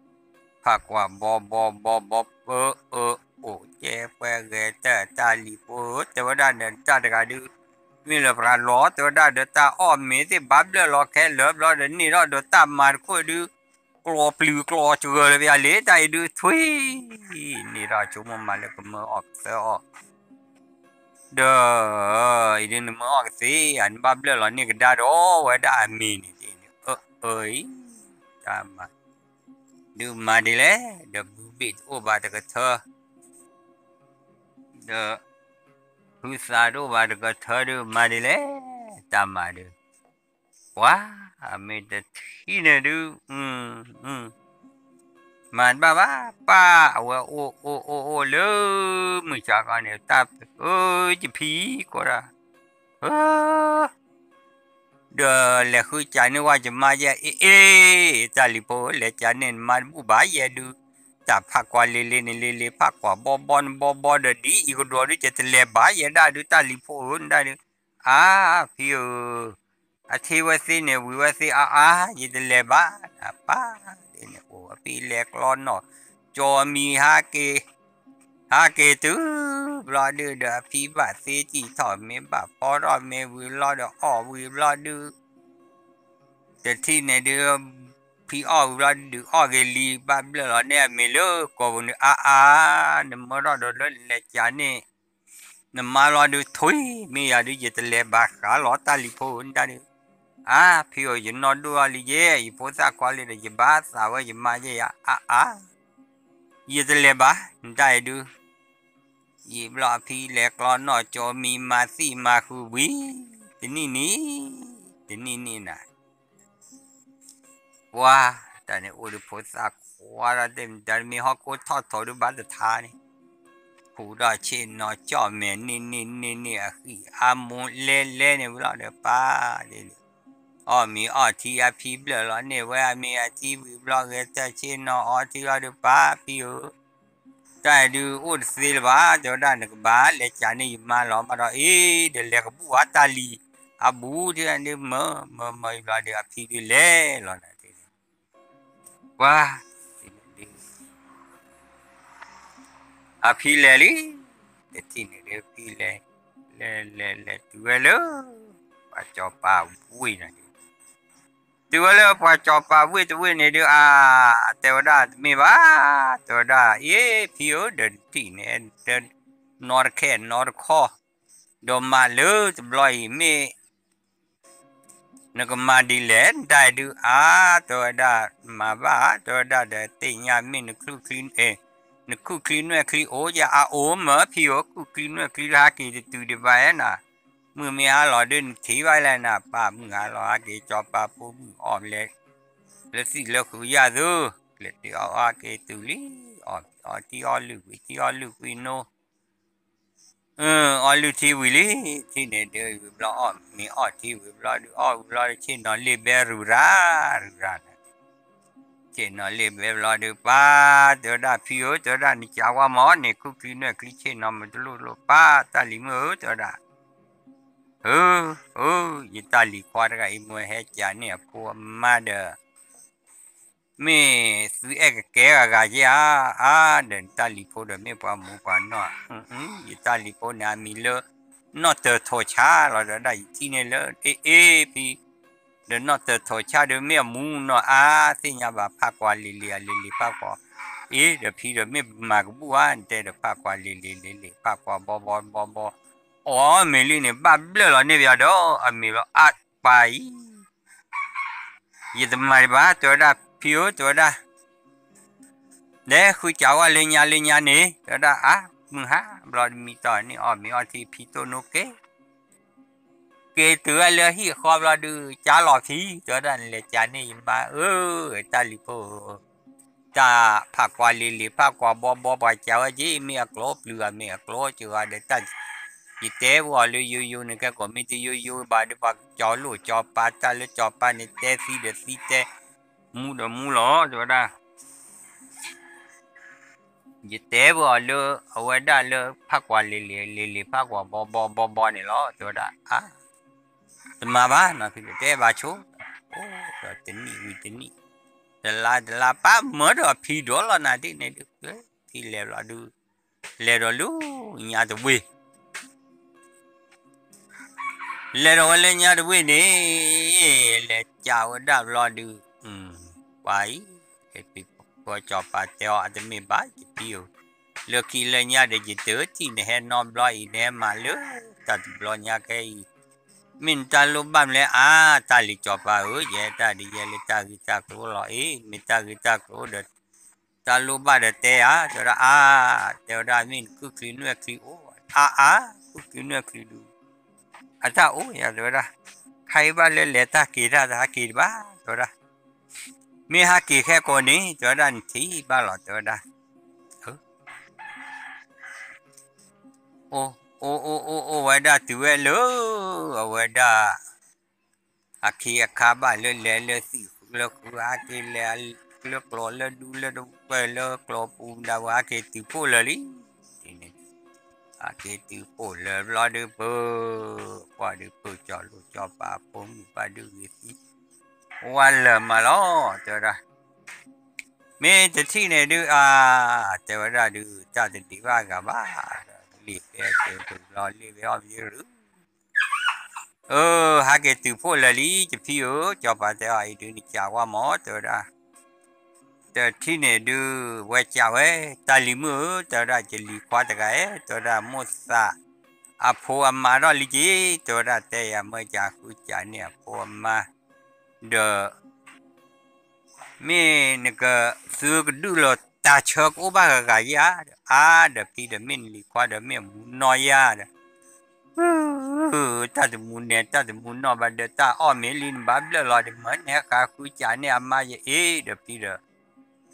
ဖးကွၢ်ဘီဘီဘီဘီ ပၢအၢ အိၣ်ကဲပှဲၤဂဲၤတၢ်တၢ်လံၤဖိ တဲဝဲဒၣ်ဒီးတၢ်တဂၤဒုး မ့ၢ်လၢပှၤလီၤ တဲဝဲဒၣ်ဒီးတၢ်အီၣ်မ့ၤသ့ၣ်ဘၣ်ဘျၢၣ်လီၤခဲလၢာ်ဘျီဒီးန့ၢ်ထီၣ်ဒီးတၢ်မၤတခိၣ်ဒုး ကျီၤပျုၤကျီၤစှၢၤလၢပယၤလံ တၢ်အံၤဒုးထွံၣ် န့ၢ်ထီၣ်ဆိကမိၣ်မးလၢကမၢအီၣ်ကသၢအီၣ် ဒီး အံၤဒုးနမၢအီၣ်ကသ့ဧါ နဘၣ်ဘျၢၣ်လီၤန့ၢ်ကဒါဒီးဝဲဒၣ်အမ့ၤန့ၣ်ဒ်န့ၣ် အၢအၢအံၤ တၢ်မၤ ဒုးမၤဒ်လဲၣ်, ဒီးဘုဘ့ၣ်တအိၣ်ဘၣ်တကထၢ, ဒီး ဟုသးတအိၣ်ဘၣ်တကထၢဒုးမၤဒ်လဲၣ်, တၢ်မၤဒုး, ပှၤ, အမ့ၢ်တထံၣ်န့ၣ်ဒုး, မၤတဘၣ်ဘၣ်, ပၢ်အဝဲအိၣ်အိၣ်အိၣ်အိၣ်လၢ မုၢ်ဆါခီန့ၣ် တၢ်ဧၢ ယဖံကိးဒၣ်, ဧၢ ဒီးလဲၤဃုကးန့ၢ်ဝဲယမါယဲ အ့ၣ်အ့ၣ်, တၢ်လံၤဖိ လဲၤကးန့ၢ်နမါတဘူၣ်ဘၣ်ယဲဒုး, တၢ်ဖးကွၢ်လံၤလံၤန့ၣ်လံၤလံၤ ဖးကွၢ်ဘီဘီနဘီဘီဒီး ဒ်အံၤကဒီးဒုး ယတလဲၤဘၣ်ယဲဒၣ်ဒုး တၢ်လံၤဖိဧၢ နဒၣ်ဒုး, အါ ဖံဧၢ, အထံဝဲသ့န့ၣ် ဝံၤဝဲသ့အါအါ ယတလဲၤဘၣ်, ပၢ်ဒ်န့ၣ်အိၣ်ဝဲဖံလဲၤကျီနီၢ်, ကၠီမံၤ ဟးက့ၤ ဟးက့ၤတုၤဘျီဒုးဒီး အဖံဘၣ်သ့စံၣ်ထီၣ်မ့ၢ်ဘၣ်ဖီထီၣ်မ့ၢ်ဝံၤဘျီဒီး အီၣ်ဝံၤဘျီဒုး, တထံၣ်န့ၣ်ဒုး, ဖံအီၣ်ဝံၤဘျီဒုး အီၣ်က့ၤလံ ဘၣ်ဘျၢၣ်လီၤန့ၢ်အမ့ၤလၢကိာ်ပူၤန့ၣ် အါအါ, နမၢထီၣ်ဒီးလၢနလဲၤကးန့ၢ် နမါလီၤဒုး ထွံၣ်မ့ၢ်ယၤဒုး ယတလဲၤဘၣ်ဃးလီၤ တၢ်လံၤဖိ နဒၣ်ဒုး, အါ ဖံဧၢ ယနီၢ်ဒိၣ်အီၤလံယဲ ယဖိသၣ်ခွါလံဒီး ယဘၣ်သးဝဲယမါယဲယၤ အါအါ ယတလဲၤဘၣ် နတၢ်အံၤဒုး, ယံာ်ဘျီအဖံလဲၤကျီနီၢ်ကၠိမံၤမၤသံၣ်မၤဃုာ်ဝံၤ, တနံၣ်နံၣ်, တနံၣ်နံၣ်နၤ, ပှၤ, တၢ်န့ၣ်အိၣ်ဒုးဖိသၣ်ခွါဒီးတဲမတၤတမ့ၢ်ဟီၣ်ခိၣ်ထီၣ်ထိးဒုးဘၣ်တထါန့ၣ်, ဟူးဒီးဆ့ၣ်နီၤကၠီၣ်မဲာ်န့ၣ်န့ၣ်န့ၣ်န့ၣ် အဃံအါမူလဲလဲန့ၣ်ဝံၤလီၤဒီး ပၢ်ဒ်န့ၣ် အီၣ်မ့ၤအီထံအဖံဘျၢၣ်လီၤန့ၢ်ဝဲအမ့ၤအထံဝံၤဘျီဂဲၤတၢ်ဆ့ၣ်နီၤအီထံလီၤဒီး ပၢ်ဖံဧၢ, တၢ်အံၤဒုးအိၣ်တသ့လၢၤဘၣ် တဲဝဲဒၣ် နကဘၣ်လဲၤကးန့ၢ်ယမါလီၤ မးဒီးအ့ၣ် ဒီးလဲၤကဘူၣ်ဝဲတၢ်လံၤအဘူးထံဒုး မၢမၢမၢအံၤဘျီဒီး အဖံဒုးလဲၤလီၤနၤဒ်န့ၣ်, ပှၤ, ဒ် အဖံလဲၤလံ, တထံၣ်န့ၣ်ဒုးဖံလဲၤ, လဲၤလဲၤလဲၤတုၤဝဲလၢ ပှၤစီၤပၤဝ့ၢ်န့ၣ်ဒုး, တုၤဝဲလၢပှၤစီၤပၤဝ့ၢ်တဝ့ၢ်န့ၣ်ဒုး အါ, တဲဝဲဒၣ်တမ့ၢ်ဘၣ်, တဲဝဲဒၣ် အ့ၣ် ဖံဧၢ ဒီးတထံၣ်န့ၣ်, နီတခဲနီတခီ, ဒီးမးလၢတဘျီအံၤမ့ၢ် နကမၤဒ်လဲၣ် နတၢ်အံၤဒုး အါ, တဲဝဲဒၣ် မၤဘၣ် တဲဝဲဒၣ်ဒီး သ့ၣ်ညါမ့ၢ်နခုၣ်ချံ, နခုၣ်ချံနွဲၣ်ချံအိၣ်ယၤ အအိၣ်မၢဖံဧၢ ခုၣ်ချံနွဲၣ်ချံဟးက့ၤတတုၤဒံးဘၣ်ဧါနၤ, မုၢ်မ့ၢ်ဟါလီၤဒုး နထံၣ်ဘၣ်လဲၣ်နၤ ပၢ်မုၢ်ဟါလီၤဟးက့ၤ စီၤပၤဖိမုၣ်အီၣ်လဲၤ လၢသံၣ်လၢဃုာ်ယၤသု, လဲၤတုၤအီၣ်ဟးက့ၤတုၤလံ, အီၣ်အီထံအီၣ်လုၢ်ကွံာ်ထံအီၣ်လုၢ်ကွံာ်နိ အီၣ်လုၢ်ထံဝံၤလံ, ထံန့ၣ်ဒုးဝံၤဘျီအီၣ်မ့ၤအီၣ်ထံဝံၤဘျီဒုး အီၣ်ဝံၤဘျီဆ့ၣ်နီၤလ့ၣ်ဘဲရူၤရၤ, ရူၤရၤန့ၣ်, ဆ့ၣ်နီၤလ့ၣ်ဘဲဘျီဒုး ပၢ်, တဲဝဲဒၣ် ဖံဧၢ တဲဝဲဒၣ် နကးဝါမၢ်န့ၣ် ခုၣ်ချံနွဲၣ်ချံဆ့ၣ်နီၤမတလိၣ်လိၣ် ပၢ် တၢ်လံၤမုၣ်ဧၢ တဲဝဲဒၣ်, ဧၢ, ဧၢ, ယတၢ်လံၤခွါတဂၤအံၤ မ့ၢ်ဟဲကးန့ၢ်အဖိအမါဒီး မ့ၢ်သုအဲၣ်ကကဲဂၤဂၤယဲဧါ, အါ, ဒီးနတၢ်လံၤဖိဒီးမ့ၢ်ပှၤမူပှၤနီၢ်, ယတၢ်လံၤဖိန့ၣ် အမံၤလၢ နီၢ်တၢၤထိးဆါလီၤ တဲဝဲဒၣ် ယထံၣ်န့ၢ်လၢ အ့ၣ်အ့ၣ်ဖံ, ဒီးနီၢ်တၢၤထိးဆါဒီးမ့ၢ်အမူနီၢ်အါ, သ့ၣ်ညါဘၣ်ဖးကွၢ်လံၤလံၤအလံၤလံၤဖးကွၢ်, အ့ၣ် ဒီးဖံဒီးမ့ၢ်မၤကဘူၣ်ဧါ နတဲဒီးဖးကွၢ်လံၤလံၤလံၤလံၤ ဖးကွၢ်ဘီဘီဘီဘီ, အီၣ်မ့ၤလံန့ၣ် ဘၣ်ဘျၢၣ်လီၤန့ၢ်ပယီၤဒီး အမ့ၤလီၤအါပၢ်အံၤ ယတမၤဒံးဘၣ် တဲဝဲဒၣ် ဖံဧၢ တဲဝဲဒၣ်, လဲၤဃုစးဝဲလၢညါလၢညါန့ၣ် တဲဝဲဒၣ် အါ မုၢ်ဟါဘျီတမံၤတီၢ်န့ၣ် အီၣ်မ့ၤအီထံဖံတိၢ်နိက့ၤ, က့ၤတုၤဝဲလၢဟံၣ်ဃီဘျီဒုး ကၢ်လီၤဖံ တဲဝဲဒၣ် နလဲၤကးန့ၢ်ယမါဧၢ, တၢ်လံၤဖိဧၢ, တၢ်ဖးကွၢ်လံၤလံၤ ဖးကွၢ်ဘီဘီ ပှၤကးဝဲက့ၤ မ့ၢ်အကျိၤပျုၤဧါ မ့ၢ်အကျိၤစှၤဧါဒီး တၢ် ယတဲပှၤအီၤလၢယိယိန့ၣ် ကဲကိးမ့ၢ်တယိယိဘၣ်ဒီး ပှၤကၠီလိာ်ကၠီပၤ တၢ်လၢကၠီပၤန့ၣ် တဲသံဒီးသံတဲ မူဒီးမူလီၤ တဲဝဲဒၣ်. ယတဲပှၤအီၤလၢ အဝဲဒၣ်လၢ ဖးကွၢ်လံၤလံၤ လံၤလံၤ ဖးကွၢ်ဘီဘီဘီဘီန့ၣ်လီၤ တဲဝဲဒၣ်. အါ တမၤဘၣ်နီၤ ဖံတဲဘၣ်ဆိ, အိၣ်ဒီးတနံၣ်ဝံၤတနံၣ်, တလါတလါ ပၢ်မၢဒီးဖံဒိၣ်လီၤနၤဒ်န့ၣ်ဒုး, ဖံလဲၤဘျီဒုး, လဲၤဒီးလၢညါတဝ့ၢ် လဲၤဒီးဝဲလၢညါတဝ့ၢ်န့ၣ်, လဲၤကးဝဲဒၣ်ဘျီဒုး, ပှၤအံၤ, ပှၤကၠီၤပၤတဲအီၤ အတမ့ၢ်ဘၣ်ယဖံဧၢ, လၢခံလၢညါဒီး ယတထံၣ်နဟဲနီတဘျီအံၤ နဟဲမၤလၢတၢ်တဘျီညါခဲအံၤ, မ့ၢ်နတၢ်လိၣ်ဘၣ်မနုၤလဲၣ် အါ တၢ်လံၤကၠီၤပၤဧၢ, ယဲတၢ်ဒ်ယဲလၢတၢ်ဂ့ၢ်တၢ်ကျိၤလီၤအံၤ, မ့ၢ်တၢ်ဂ့ၢ်တၢ်ကျိၤဒီး တၢ်လိၣ်ဘၣ်ဒီးတဲယၤ, တဲဝဲဒၣ်အါ, တဲဝဲဒၣ်မ့ၢ်နခုၣ်ချံနွဲၣ်ချံအိၣ်, အါအါ, ခုၣ်ချံနွဲၣ်ချံဒုး အတၢ်အိၣ်ယၤ တဲဝဲဒၣ်, ခါအံၤဘၣ်လၢလဲၤတၢ်က့ၤတၢ် ဟးက့ၤတဘၣ် တဲဝဲဒၣ်, မ့ၢ်ဟးက့ၤခဲကိာ်န့ၣ် တဲဝဲဒၣ်နထံၣ်ဘၣ်လီၤ တဲဝဲဒၣ် အိၣ်အိၣ်အိၣ်အိၣ်ဝဲဒၣ်တုၤဝဲလၢ အဝဲဒၣ် အခ့အခါဘၣ်လၢလဲၤလၢသံၣ်ဃုလၢဃု ဟးက့ၤလဲၤလၢကျိလၢဒူလၢတဝဲၢ်လၢကျိပူၤဒၣ်ဝဲ ဟးက့ၤတုၤဖှိၣ်လၢာ်လံ, န့ၣ် ဟးက့ၤတုၤဖှိၣ်လၢာ်ဘျီဒုး ပၢၤ ကွၢ်ဒုး ပၢၤကၠီၤလိၣ်ကၠီၤပၤဖိမုၣ်ဘၣ်ဒုးဂ့ၤသံ ဝဲလၢာ်မးလီၤ တဲဝဲဒၣ်, မ့ၢ်တထံၣ်န့ၣ်ဒုးအါ, တဲဝဲဒၣ်ဒုး တၢ်တဒံးဘၣ်ဂၤဘၣ်, လံာ်ဖဲက့ၤတုၤလီၤလံာ်ဖဲအီၣ်မ့ၢ်ရူ အၢ ဟးက့ၤတုၤဖှိၣ်လၢာ်လံ ယဖံဧၢ, ကၠီၤပၤတဲအီၤအံၤဒုး နကးဝဲမး တဲဝဲဒၣ်, တထံၣ်န့ၣ်ဒုး ဝဲကးဝဲ, တၢ်လံၤမုၣ်ဧၢ, တဲဝဲဒၣ် ယလံၤခွါတဂၤဧၢ, တဲဝဲဒၣ် မိၣ်သးအဖိအမါထီၣ်လံက့ၤ, တဲဝဲဒၣ် တဲယၤမၢယၤဃုကးန့ၢ်အဖိအမါ, ဒီး မ့ၢ်နကသုကဒုးလီၤတၢ်ဆၢကအိၣ်ဘၣ်ဂၤဂၤယါ, အါဒီးဖံဒီး မ့ၢ်နလံၤခွါဒီး မ့ၢ်အမူနီၢ်ယါဒီး, တၢ်တမူနဲ တၢ်တမူနီၢ်ဘၣ်ဒီး တၢ်အီၣ်မ့ၢ်လံနဘၣ်ဘျၢၣ်လီၤဒီး မၢနဟဲဃုကးန့ၢ်အမါယအ့ဒီးဖံဒီး,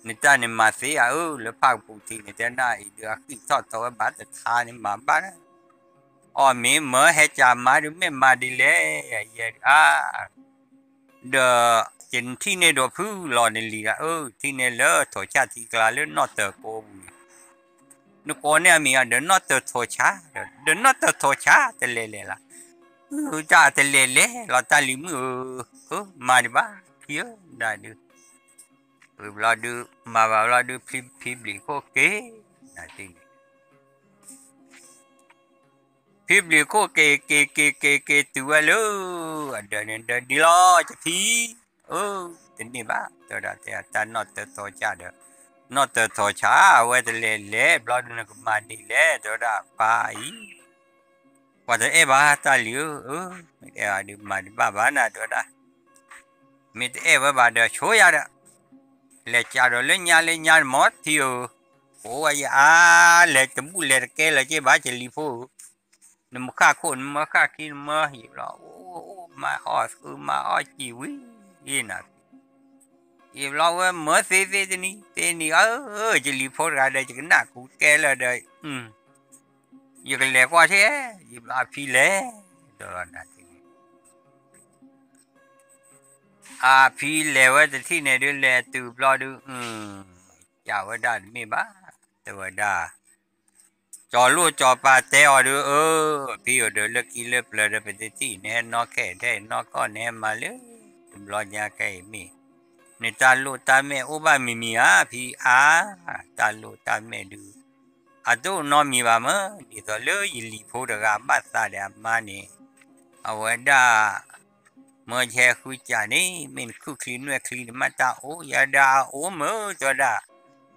နတၢ်န့ၣ်မၤသ့ဧါဧၢ, လၢဖၣ်ကပူၤထံန့ၣ် တဲနၤအံၤဒုး အဃံၣ်ထီၣ်ထီဝဲဘၣ်တထါန့ၣ်မၤဘၣ် အီၣ်မ့ၢ်မၢဟဲကးမါဒုး မ့ၢ်မၤဒ်လဲၣ်, ယဲဒုးအါ ဒီး ယထံၣ်န့ၢ်ဒိးဖုလီၤနလံၤဒၣ်ဧၢ, ထံၣ်န့ၢ်လၢထိးဆၣ်ထံကျါလၢနီၢ်တၢၤကိးပူၤန့ၣ်, နကိးန့ၢ်အမံၤအီၤဒီး နီၢ်တၢၤထိးဆၣ်, ဒီးနီၢ်တၢၤထိးဆၣ်တလဲၤလဲၤလီၤ, တၢ်တလဲၤလဲၤလီၤ တၢ်လံၤမုၣ်ဧၢ, အၢ မၤဒံးဘၣ် ဖံဧၢ ဒၣ်ဒုး, ဝံၤဘျီဒုး မၤဘၣ်ဘျီဒုး ဖံဘျံးခိၣ်က့ၤ, နတ့ၢ်န့ၣ် ဖံဘျံးခိၣ်က့ၤက့ၤက့ၤက့ၤက့ၤတုၤဝဲလၢ အဒၢးန့ၣ်ဒၢးဒ်လီၤ ယဖံ, အၢ တန့ၢ်ဘၣ် တဲဝဲဒၣ် တဲတၢ်နီၢ်တၢၤထိးဆၣ်ဒီး, နီၢ်တၢၤထိးဆၣ် အဝဲတလဲၤလဲၤဘျီဒုး နကမၤဒ်လဲၣ် တဲဝဲဒၣ် ပၢ်အံၤ ပှၤတအဲၣ်ဘၣ်တၢ်လံၤဧၢ, အၢ မ့ၢ်တအဲၣ်ဘၣ်ဒုး မၤဒံးဘၣ်ဘၣ်နၤ တဲဝဲဒၣ်, မ့ၢ်တအဲၣ်ဝဲဘၣ်ဒီး ဆိယၤဒီး လဲၤကးဒီးလၢညါလၢညါန့ၣ်မ့ၢ်ဖံဧၢ, အိၣ်ဝဲယအါ လဲၤတဘူၣ်လဲၤတကဲလၢၤက့ဘၣ် ယလံၤဖိဧၢ, နမ့ၢ်ဃၣ်ခိၣ် နမ့ၢ်ဃၣ်ခံ နမ့ၢ်ယံာ်ဘျီ အိၣ်အိၣ် မၤအီၣ်ဃုမၤအီၣ်စံာ်ဝံၤ ယံာ်နၤ ယံာ်ဘျီဝဲမၢသ့သ့တနံၤ သ့နံၤဧၢ, ယလံၤဖိတဂၤဒီး ယကနၣ်ကူကဲလၢာ်ဒီး ယကလဲၤကွၢ်ထဲ, ယဘျီအဖံလဲၤ, ဒီးနၤ အဖံလဲၤဝဲတထံၣ်န့ၣ်ဒုး လဲၤတုၤဘျီဒုး ကးဝဲဒၣ်တမ့ၢ်ဘၣ်, တဲဝဲဒၣ်, ကၠီၤလိၣ်ကၠီၤပၤတဲအီၤဒုး အၢ ဖံဧၢဒီး လၢခံလၢပျၢၤဒီး ပတထံၣ် နဟဲနီၣ်ခဲထဲ နီၣ်ကီၢ် နဟဲမၤလၢ တဘျီညါခဲအံၤမ့ၢ် နတၢ်လိၣ်တၢ်မဲာ်အိၣ်ဘၣ်မံၤမံၤဧါ ဖံဧါ, တၢ်လိၣ်တၢ်မဲာ်ဒုး အတအိၣ်နီတမံၤဘၣ်မး ဒ်သိးလၢယလံၤဖိတဂၤဘၣ်သးဒီးအမါန့ၣ် အဝဲဒၣ် မၢယဟဲဃုကးန့ၣ် မ့ၢ်နခုၣ်ချံနွဲၣ်ချံန့ၣ် မ့ၢ်တၢ်အိၣ်ယၤဒီးအအိၣ်မး တဲဝဲဒၣ်,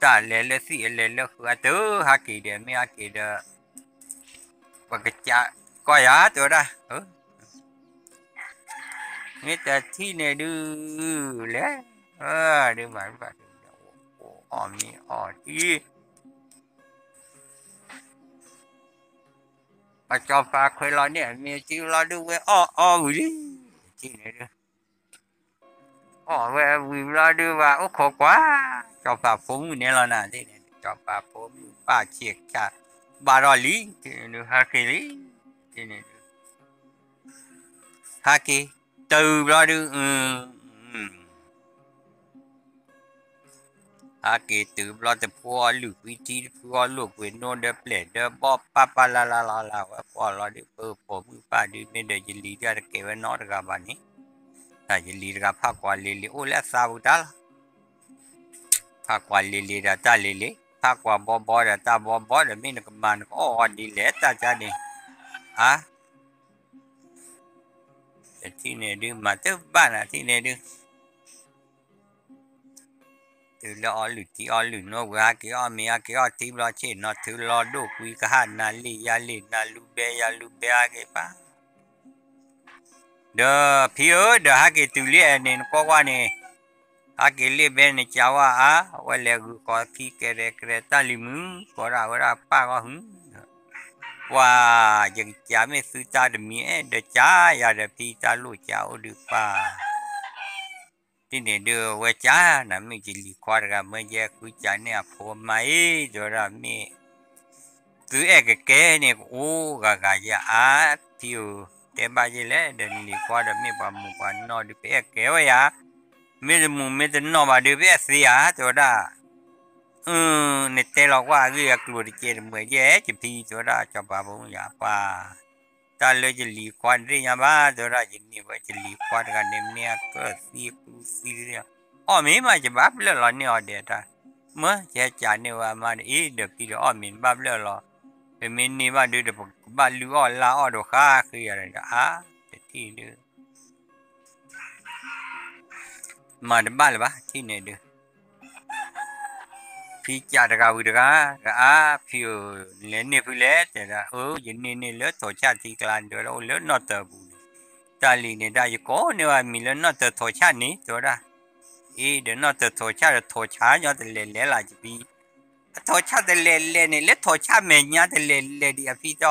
တၢ်လဲၤလၢသံၣ်အလဲၤလၢဃုာ်အတၢ်ဟးက့ၤဒီး မ့ၢ်ဟးက့ၤဒီး ပကစးကီၢ်ယၤ တဲဝဲဒၣ်, မ့ၢ်တထံၣ်န့ၣ်ဒုး လဲၤ, ဒုးမၤဘၣ်ဒုး အီၣ်မ့ၤအီၣ်ထံ ပှၤစီၤပၤခွဲးလီၤန့ၣ် မ့ၢ်ထံလီၤဒုးဝဲအီၣ်အီဝံၤလံ, ထံၣ်န့ၣ်ဒုး အီၣ်ဝဲဝံၤဘျီဒုးဘၣ်အိၣ်ခိးကွၢ်, စီၤပၤဖိမုၣ်န့ၣ်လီၤနၤ, စီၤပၤဖိမုၣ်ဘၣ်ဆ့ကဆါ ဘၣ်ထီၣ်လံ, ထံၣ်န့ၣ်ဒုး ဟဲက့ၤလံ, ထံၣ်န့ၣ်ဒုး ဟဲက့ၤ, တုၤဘျီဒုး ဟဲက့ၤတုၤဘျီတဖုအီၣ်လုၢ်ကွံထံ တဖုအီၣ်လိာ်ကွံနိဒီးပျဲၢ်ဒီးဘီၣ် ပၢ်ပၢ်လၢ်လၢ်လီၤလၢ် ဝဲပှၢ်လီၤဒုး ပၢ်ပိာ်မုၣ်ပၢ်ဒုး မ့ၢ်ဒီးယလံၤဒၣ်တကဲဝဲနီတဂၤဘၣ်န့ၣ်, တၢ်ယလံၤတဂၤဖးကွၢ်လ့လ့ အိၣ်လၢအသးပူၤတၢ်လီၤ, ဖးကွၢ်လ့လ့ဒီးတၢ်လ့လ့, ဖးကွၢ်ဘီဘီဒီးတၢ်ဘီဘီဒီး မ့ၢ်နကမၤနကအီၣ်အီၤဒ်လဲၣ် တၢ်ကါန့ၣ်, အါ တထံၣ်န့ၣ်ဒုး မၤတဘၣ်နၤထံၣ်န့ၣ်ဒုး တုၤလၢအီၣ်လုၢ်ထံအီၣ်လုၢ်နိဝံၤ ဟဲက့ၤအီၣ်မ့ၤ ဟဲက့ၤအီၣ်ထံဘျီ ဆ့ၣ်နီၤထုလီၤဒိၣ်ကွံကဟၣ် နၤလ့ၣ်ယၤလ့ၣ် နၤလူၤဘဲယၤလူၤဘဲ ဟဲက့ၤဘၣ် ဒီးဖံဧၢ ဒီးဟဲက့ၤတုၤလံအဲန့ၣ် နကွၢ်ကွၢ်န့ၣ်, ဟးက့ၤလ့ၣ်ဘဲန့ၣ် ကးဝဲအါ, အဝဲလဲၤဂုာ်ဃီခံ ကဲရဲၣ်ကရဲၣ် တၢ်လံၤမုၣ် ကိးဒၣ်ဝဲဒၣ်ပၢ်ဂီၢ်ဟု, ပှၤ ယကစးမ့ၢ်သုတၢ်တမံၤအဲၣ်ဒိးကးယၤဒီး ဖံတၢ်လိၣ်ကးအိၣ်ဒုးပၢ် တန့ၣ်ဒုးဝဲကး နမ့ၢ်ယလံၤခွါတဂၤ မ့ၢ်ယဲဃုကးန့ၢ်အဖိအမါအံၤ တဲဝဲဒၣ်မ့ၢ် သုအဲၣ်ကကဲန့ၣ် ကအိၣ်ဂၤဂၤယၤအါ, ဖံဧၢ, တဲဘၣ်ယဲလဲၣ်, ဒီးနလံၤခွါဒီးမ့ၢ်ပှၤမူးပှၤနီၢ်ဒုး ပအဲၣ်ကဲဝဲယၤ, မ့ၢ်တမူးမ့ၢ်တနီၢ်ဘၣ်ဒုး ပအဲၣ်သ့ဧါ တဲဝဲဒၣ် အၢ နတဲလီၤကွၢ်အဂ့ၢ်အကျိၤတကဲတမှဲၤယဲ ယဖံ တဲဝဲဒၣ် စီၤပၤဖိမုၣ်ယၤပၢ်, တၢ်လၢယလံၤခွါန့ၣ်သ့ၣ်ညါဘၣ် တဲဝဲဒၣ် ယန့ၢ်ဝဲယလံၤခွါတဂၤန့ၣ် မ့ၢ်အကၢၣ်သံအကူသံ အီၣ်မ့ၤမး ယဘၣ်ဘျၢၣ်လီၤန့ၢ်အီၤဒဲးတၢ်, မၢယဟဲကးန့ၢ်ဝဲအမါဒီး အ့ ဒီးဖံဒီးအီၣ်မ့ၤတဘၣ်ဘျၢၣ်လီၤ, ပမ့ၢ်န့ၢ်ဘၣ်ဒုး တကဘၣ်လုၢ်အီၣ်လၢအီၣ်ဒီးဃါဃ့ယၤဒီး အါ တထံၣ်ဒုး မၤတဘၣ်လၢၤဘၣ် ထံၣ်န့ၣ်ဒုး ဖံကးတဂၤဝံၤတဂၤ, အါ ဖံဧၢ, နလဲၤန့ၢ်ဖုလဲၣ် တဲဒၣ် အၢ ယန့ၢ်န့ၢ်လၢထိးဆၣ်ထံကျါ ဒၢလၢအိၣ်လၢနီၢ်တၢၤပူၤန့ၣ်, တၢ်လံၤန့ၣ်ဒၣ် ယကိးန့ၢ်ဝဲမံၤလၢနီၢ်တၢၤထိးဆၣ်န့ၣ် တဲဝဲဒၣ်, အ့ ဒီးနီၢ်တၢၤထိးဆၣ်ဒီးထိးဆၣ်ညီတလဲၤလဲၤလၢယဖံ အထိးဆၣ်တလဲၤလဲၤန့ၣ် လၢထိးဆၣ်မဲာ်ညါတလဲၤလဲၤဒံးအဖံတီၢ်,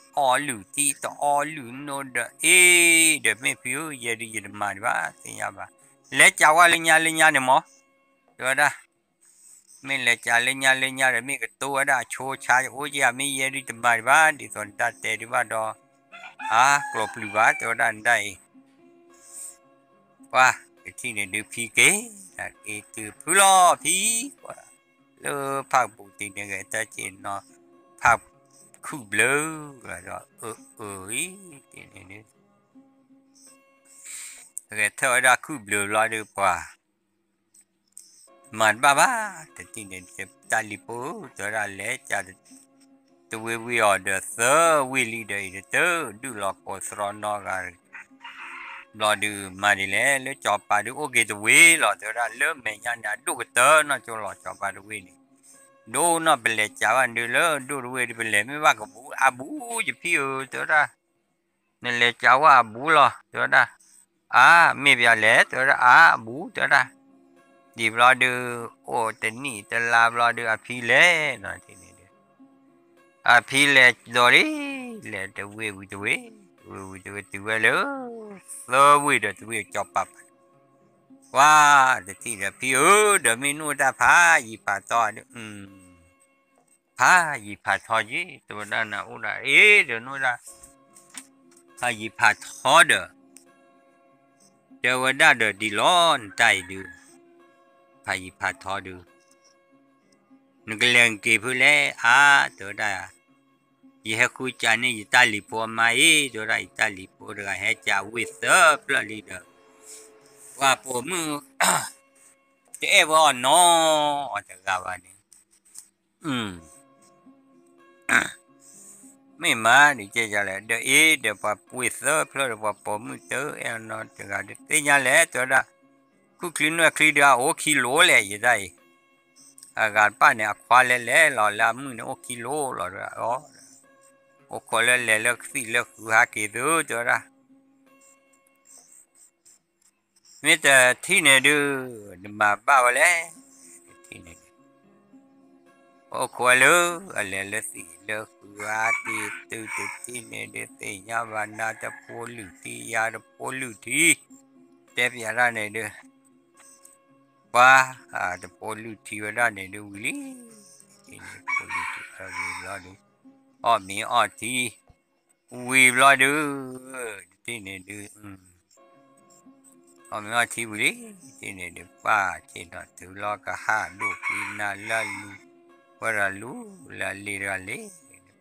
အီလုၢ်ထံတအီလုၢ်နိဒီး အ့ ဒီးမ့ၢ်ဖံဧၢ ယဲဒုးယတမၤဒံးဘၣ် သ့ၣ်ညါဘၣ်, လဲၤကးဝဲလၢညါလၢညါန့ၣ်မး, တဲဝဲဒၣ်, မ့ၢ်လဲၤကးလၢညါလၢညါဒီး မ့ၢ်ကတိၤဝဲဒၣ်အဆိအဆါအိၣ်က့ၤ မ့ၢ်ယဲဒုးတမၤဒံးဘၣ် ဒ်သိးနတၢ်တဲဒုးဘၣ်ဒီး, အါ ကျိးပျုၤဘၣ် တဲဝဲဒၣ်နတၢ်အံၤ ပှၤ ကထံၣ်န့ၣ်ဒုးဖံက့ၤ, က့ၤတုၤဖုလီၤဖံ, လၢဖးပူၤတ့ၢ်န့ၣ်ဂဲၤတၢ်က့ၤနီၤ, ဖးခုၣ်ဘျၢလီၤဒီး အၢ အၢ အံၤ တ့ၢ်န့ၣ်ဒုး ဂဲၤထၢၣ်ဝဲဒၣ်ခုၣ်ဘျၢဘျီဒုးပှၤ မၤတဘၣ်ဘၣ်, တထံၣ်န့ၣ် တၢ်လံၤဖိ တဲဝဲဒၣ်လဲၤကး တဝ့ၢ်ဝ့ၢ်အီၤဒီးသၢဝ့ၢ်လံဒီးအံၤ တတၢၢ်ဒုၣ်လီၤကိးသရီနီတဂၤ ဘျီဒုးမၤဒ်လဲၣ် လၢစီၤပၤဒုးအိၣ်က့ၤတဝ့ၢ်လီၤ တဲဝဲဒၣ် လၢမဲာ်ညါန့ၣ် အဒိၣ်ကတၢၢ်နီၢ်ကၠိလီၤ စီၤပၤတဝ့ၢ်န့ၣ်, ဒိၣ်နီၢ်ပလဲၤကးဘၣ်ဒုးလၢဒိၣ်တဝ့ၢ်ဒုး ပလဲၤမ့ၢ်ဘၣ်ကဘူးအါဘူး ယဖံဧၢ တဲဝဲဒၣ် နလဲၤကးဝဲအဘူးလီၤ တဲဝဲဒၣ်, အါ မ့ၢ်ပယီၤလဲၣ် တဲဝဲဒၣ် အါအဘူး တဲဝဲဒၣ်, ဒ်ဘျီဒုး အိၣ်တနံၣ်တလါဘျီဒုး အဖံလဲၤနီၤ တထံၣ်န့ၣ်ဒုး အဖံလဲၤဒီးလံ, လဲၤတဝ့ၢ်ဝံၤတဝ့ၢ်, တဝ့ၢ်ဝံၤတဝ့ၢ် တုၤဝဲလၢ သၢဝ့ၢ်ဒီးတဝ့ၢ်စီၤပၤပၤ, ပှၤ တထံၣ်ဒီးဖံဧၢ ဒီးမ့ၢ်နအိၣ်တၢ်ဖးယံၤဖးထီဒုး, ဖးယံၤဖးထီက့ၤ တဲဝဲဒၣ်နအိၣ်ဒၣ်အ့ၣ်ဒီးနအိၣ်ဒၣ် ဖးယံၤဖးထီဒီး တဲဝဲဒၣ်ဒီးဒ်လီၤ နတၢ်အံၤဒုး, ဖးယံၤဖးထီဒုး နကလဲၤက့ၤဖုလဲၣ် အါ တဲဝဲဒၣ်, ယဟဲဃုကးန့ၢ်ယတၢ်လံၤဖိအမါအံၤ တဲဝဲဒၣ် ယတၢ်လံၤဖိတဂၤဟဲကးဝ့ၢ်သၢဖျၢၣ်လံဒီး ပှၤပိာ်မုၣ် တအဲၣ်ဝဲအီၤနီတဂၤဘၣ်န့ၣ် မ့ၢ်မးဒ်ကဲယၤလဲၣ် ဒီးအ့ၣ်ဒီးပှၤဝ့ၢ်သၢဖျၢၣ်ဒီးပှၤပိာ်မုၣ်တအဲၣ်အီၤနီတဂၤဒီး သ့ၣ်ညါလဲၣ် တဲဝဲဒၣ်, ခုၣ်ချံနွဲၣ်ချံဒီးအအိၣ်ခံလိၤလဲၣ် ယတၢ်အံၤ, အဂၤတဖၣ်န့ၣ် အခွါလဲၤလဲၤလီၤလၢအမုၣ်န့ၣ်အိၣ်ခံလိၤလီၤ အိၣ်ခိးလၢလဲၤလၢသံၣ်လၢဃုဟးက့ၤသု တဲဝဲဒၣ် မ့ၢ်တထံၣ်န့ၣ်ဒုး နမၤဘၣ်ဝဲလဲၣ်, တထံၣ်န့ၣ်ဒုး ပအိၣ်ခိးဝဲလၢ အလဲၤလၢသံၣ်လၢဃုဟးက့ၤသု တထံၣ်န့ၣ်ဒုး သ့ၣ်ညါဘၣ်နၤတဖိလုၢ်ထံ ယၤတဖိလုၢ်ထံ, တဲပျးတၢ်န့ၣ်ဒုး ပှၤ တဖိလုၢ်ထံဝဲဒၣ်န့ၣ်ဒုးဝံၤလံ, တဖိလုၢ်ထံဝံၤဘျီဒုး အီၣ်မ့ၤအီၣ်ထံ ဝံၤဘျီဒုး တထံၣ်န့ၣ်ဒုး အီၣ်မ့ၤအီၣ်ထံဝံၤလံ, တထံၣ်န့ၣ်ဒုး ပၢ်ဆ့ၣ်နီၤတုၤလီၤကဟၣ်ဒိၣ်ကံနၤလၢလူၤ ဝဲဒၣ်လူၤလၢလ့တဂၤလ့,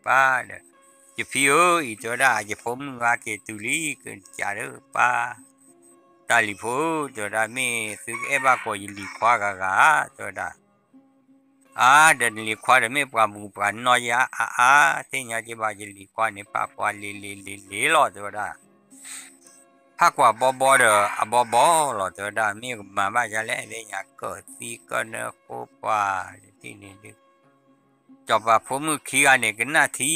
ပၢ်ဒီး ယဖံဧၢ အံၤတဲဝဲဒၣ် ယဖိမုၣ်ဟးက့ၤတုၤလံ ကကးဒီးပၢ် တၢ်လံၤဖိဧၢ တဲဝဲဒၣ် မ့ၢ်သုကအဲၣ်ဘၣ်ကိးယလံၤခွါဂၤဂၤ တဲဝဲဒၣ် အါ ဒီးနလံၤခွါဒီးမ့ၢ်ပှၤမူးပှၤနီၢ်ယၤ အါအါ သ့ၣ်ညါက့ၤဘၣ်ယလံၤခွါန့ၣ် ပာ်ပှၤလ့ၤလ့ၤလ့ၤလ့ၤလီၤ တဲဝဲဒၣ် ဖးကွၢ်ဘီဘီဒီးအဘီဘီလီၤ တဲဝဲဒၣ် မ့ၢ်ကမၤဘၣ်ယၤလဲၣ် သ့ၣ်ညါကၢၢ်သံကၢၢ်နၢဃိပှၤ တထံၣ်န့ၣ်ဒုး စီၤပၤဖိမုၣ်ခံဂၤန့ၣ် ကနၣ်ထံ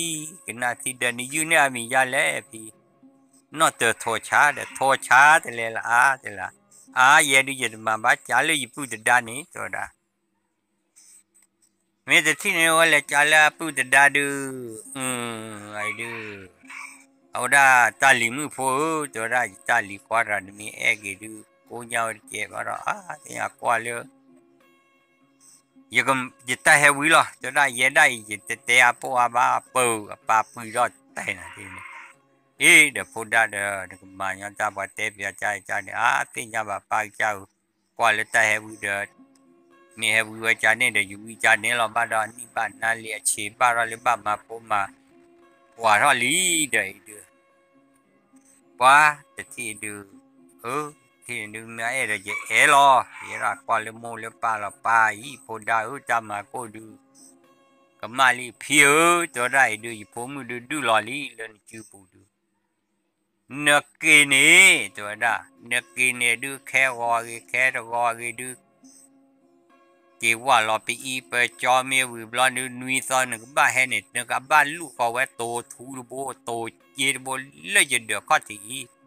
ကနၣ်ထံဒီးနယုၢ်န့ၢ်အမံၤယၤလဲၣ်ဖံ နီၢ်တၢၤထိးဆါဒီး ထိးဆါတလဲၤလၢအါတလဲၤ အါ ယဲဒုးယတမၤဘၣ် ကးလၢယပုၢ်တဒါန့ၣ် တဲဝဲဒၣ်. မ့ၢ်တထံၣ်န့ၣ်ဝဲလဲၤကးလၢအပုၢ်တဒါဒုး, အဒုး, အဝဲဒၣ်တၢ်လံၤမုၣ်ဖိဧၢ, တဲဝဲဒၣ် ယတၢ်လံၤကွၢ်တဂၤ နမ့ၢ်အဲၣ်က့ၤဒုး ကိးညါဝဲတကဲဘၣ်ဒီး အါ သ့ၣ်ညါကွၢ်လၢ ယတၢ်ဟဲဝံၤလီၤ, တဲဝဲဒၣ် ယဲဒၣ်အံၤ ယတတဲအပိာ်အါဘၣ် ပၢအပၢ်ပှံၤထီၣ်တဲနၤဒ်န့ၣ်, အ့ ဒီးဖိဒၣ်ဒီး နကမၤညီတၢ် ပှၤတဲပျးကါကါန့ၣ် အါ သ့ၣ်ညါဘၣ်ပၢ်ကစၢ်ဧၢ, ကွၢ်လၢတၢ်ဟဲဝံၤဒီး မ့ၢ်ဟဲဝံၤဝဲကါန့ၣ်ဒီး ယဝံကါန့ၣ်လီၤဘၣ်ဒီး အနံၣ်ဘၣ်နါလံ အဆံးဘၣ်ထီၣ်လၢဘၣ်မၤဖိမၤ ပှၤထီၣ်လံဒီးအံၤဒုး ပှၤတထံၣ်ဒုး, အၢ ထံၣ်န့ၣ်ဒုး မ့ၢ်အဲၣ်ဒိးယအဲၣ်လီၤ, ယဲဒၣ်ကွၢ်လၢမိၢ်လၢပၢ်လီၤ ပၢ်အံၤ ဖိဒါဧၢ တၢ်မၤကိၢ်ဒုး ကမၣ်လံဖံဧၢ, တဲဝဲဒၣ်အံၤဒုး ယဖိမုၣ်ဒုးဒုၣ်လီၤလံလၢနစုပူၤဒုး, နက့ၤန့ၣ် တဲဝဲဒၣ် နက့ၤန့ၣ်ဒုး ခဲဂီၤအဂ့ၤ ခဲတဂီၤအဂ့ၤဒုး က့ၤဝဲလီၤပအံၤပကၠီမ့ၢ်ဝံၤဘျီဒုး နွံသီနကဘၣ်ဟဲန့ၣ် နကဘၣ်လူၢ်ဃီၤဝဲတိၤထူတဘိ တိၤစ့တဘိ လၢယဒၢးခီၣ်ထံးအံၤ,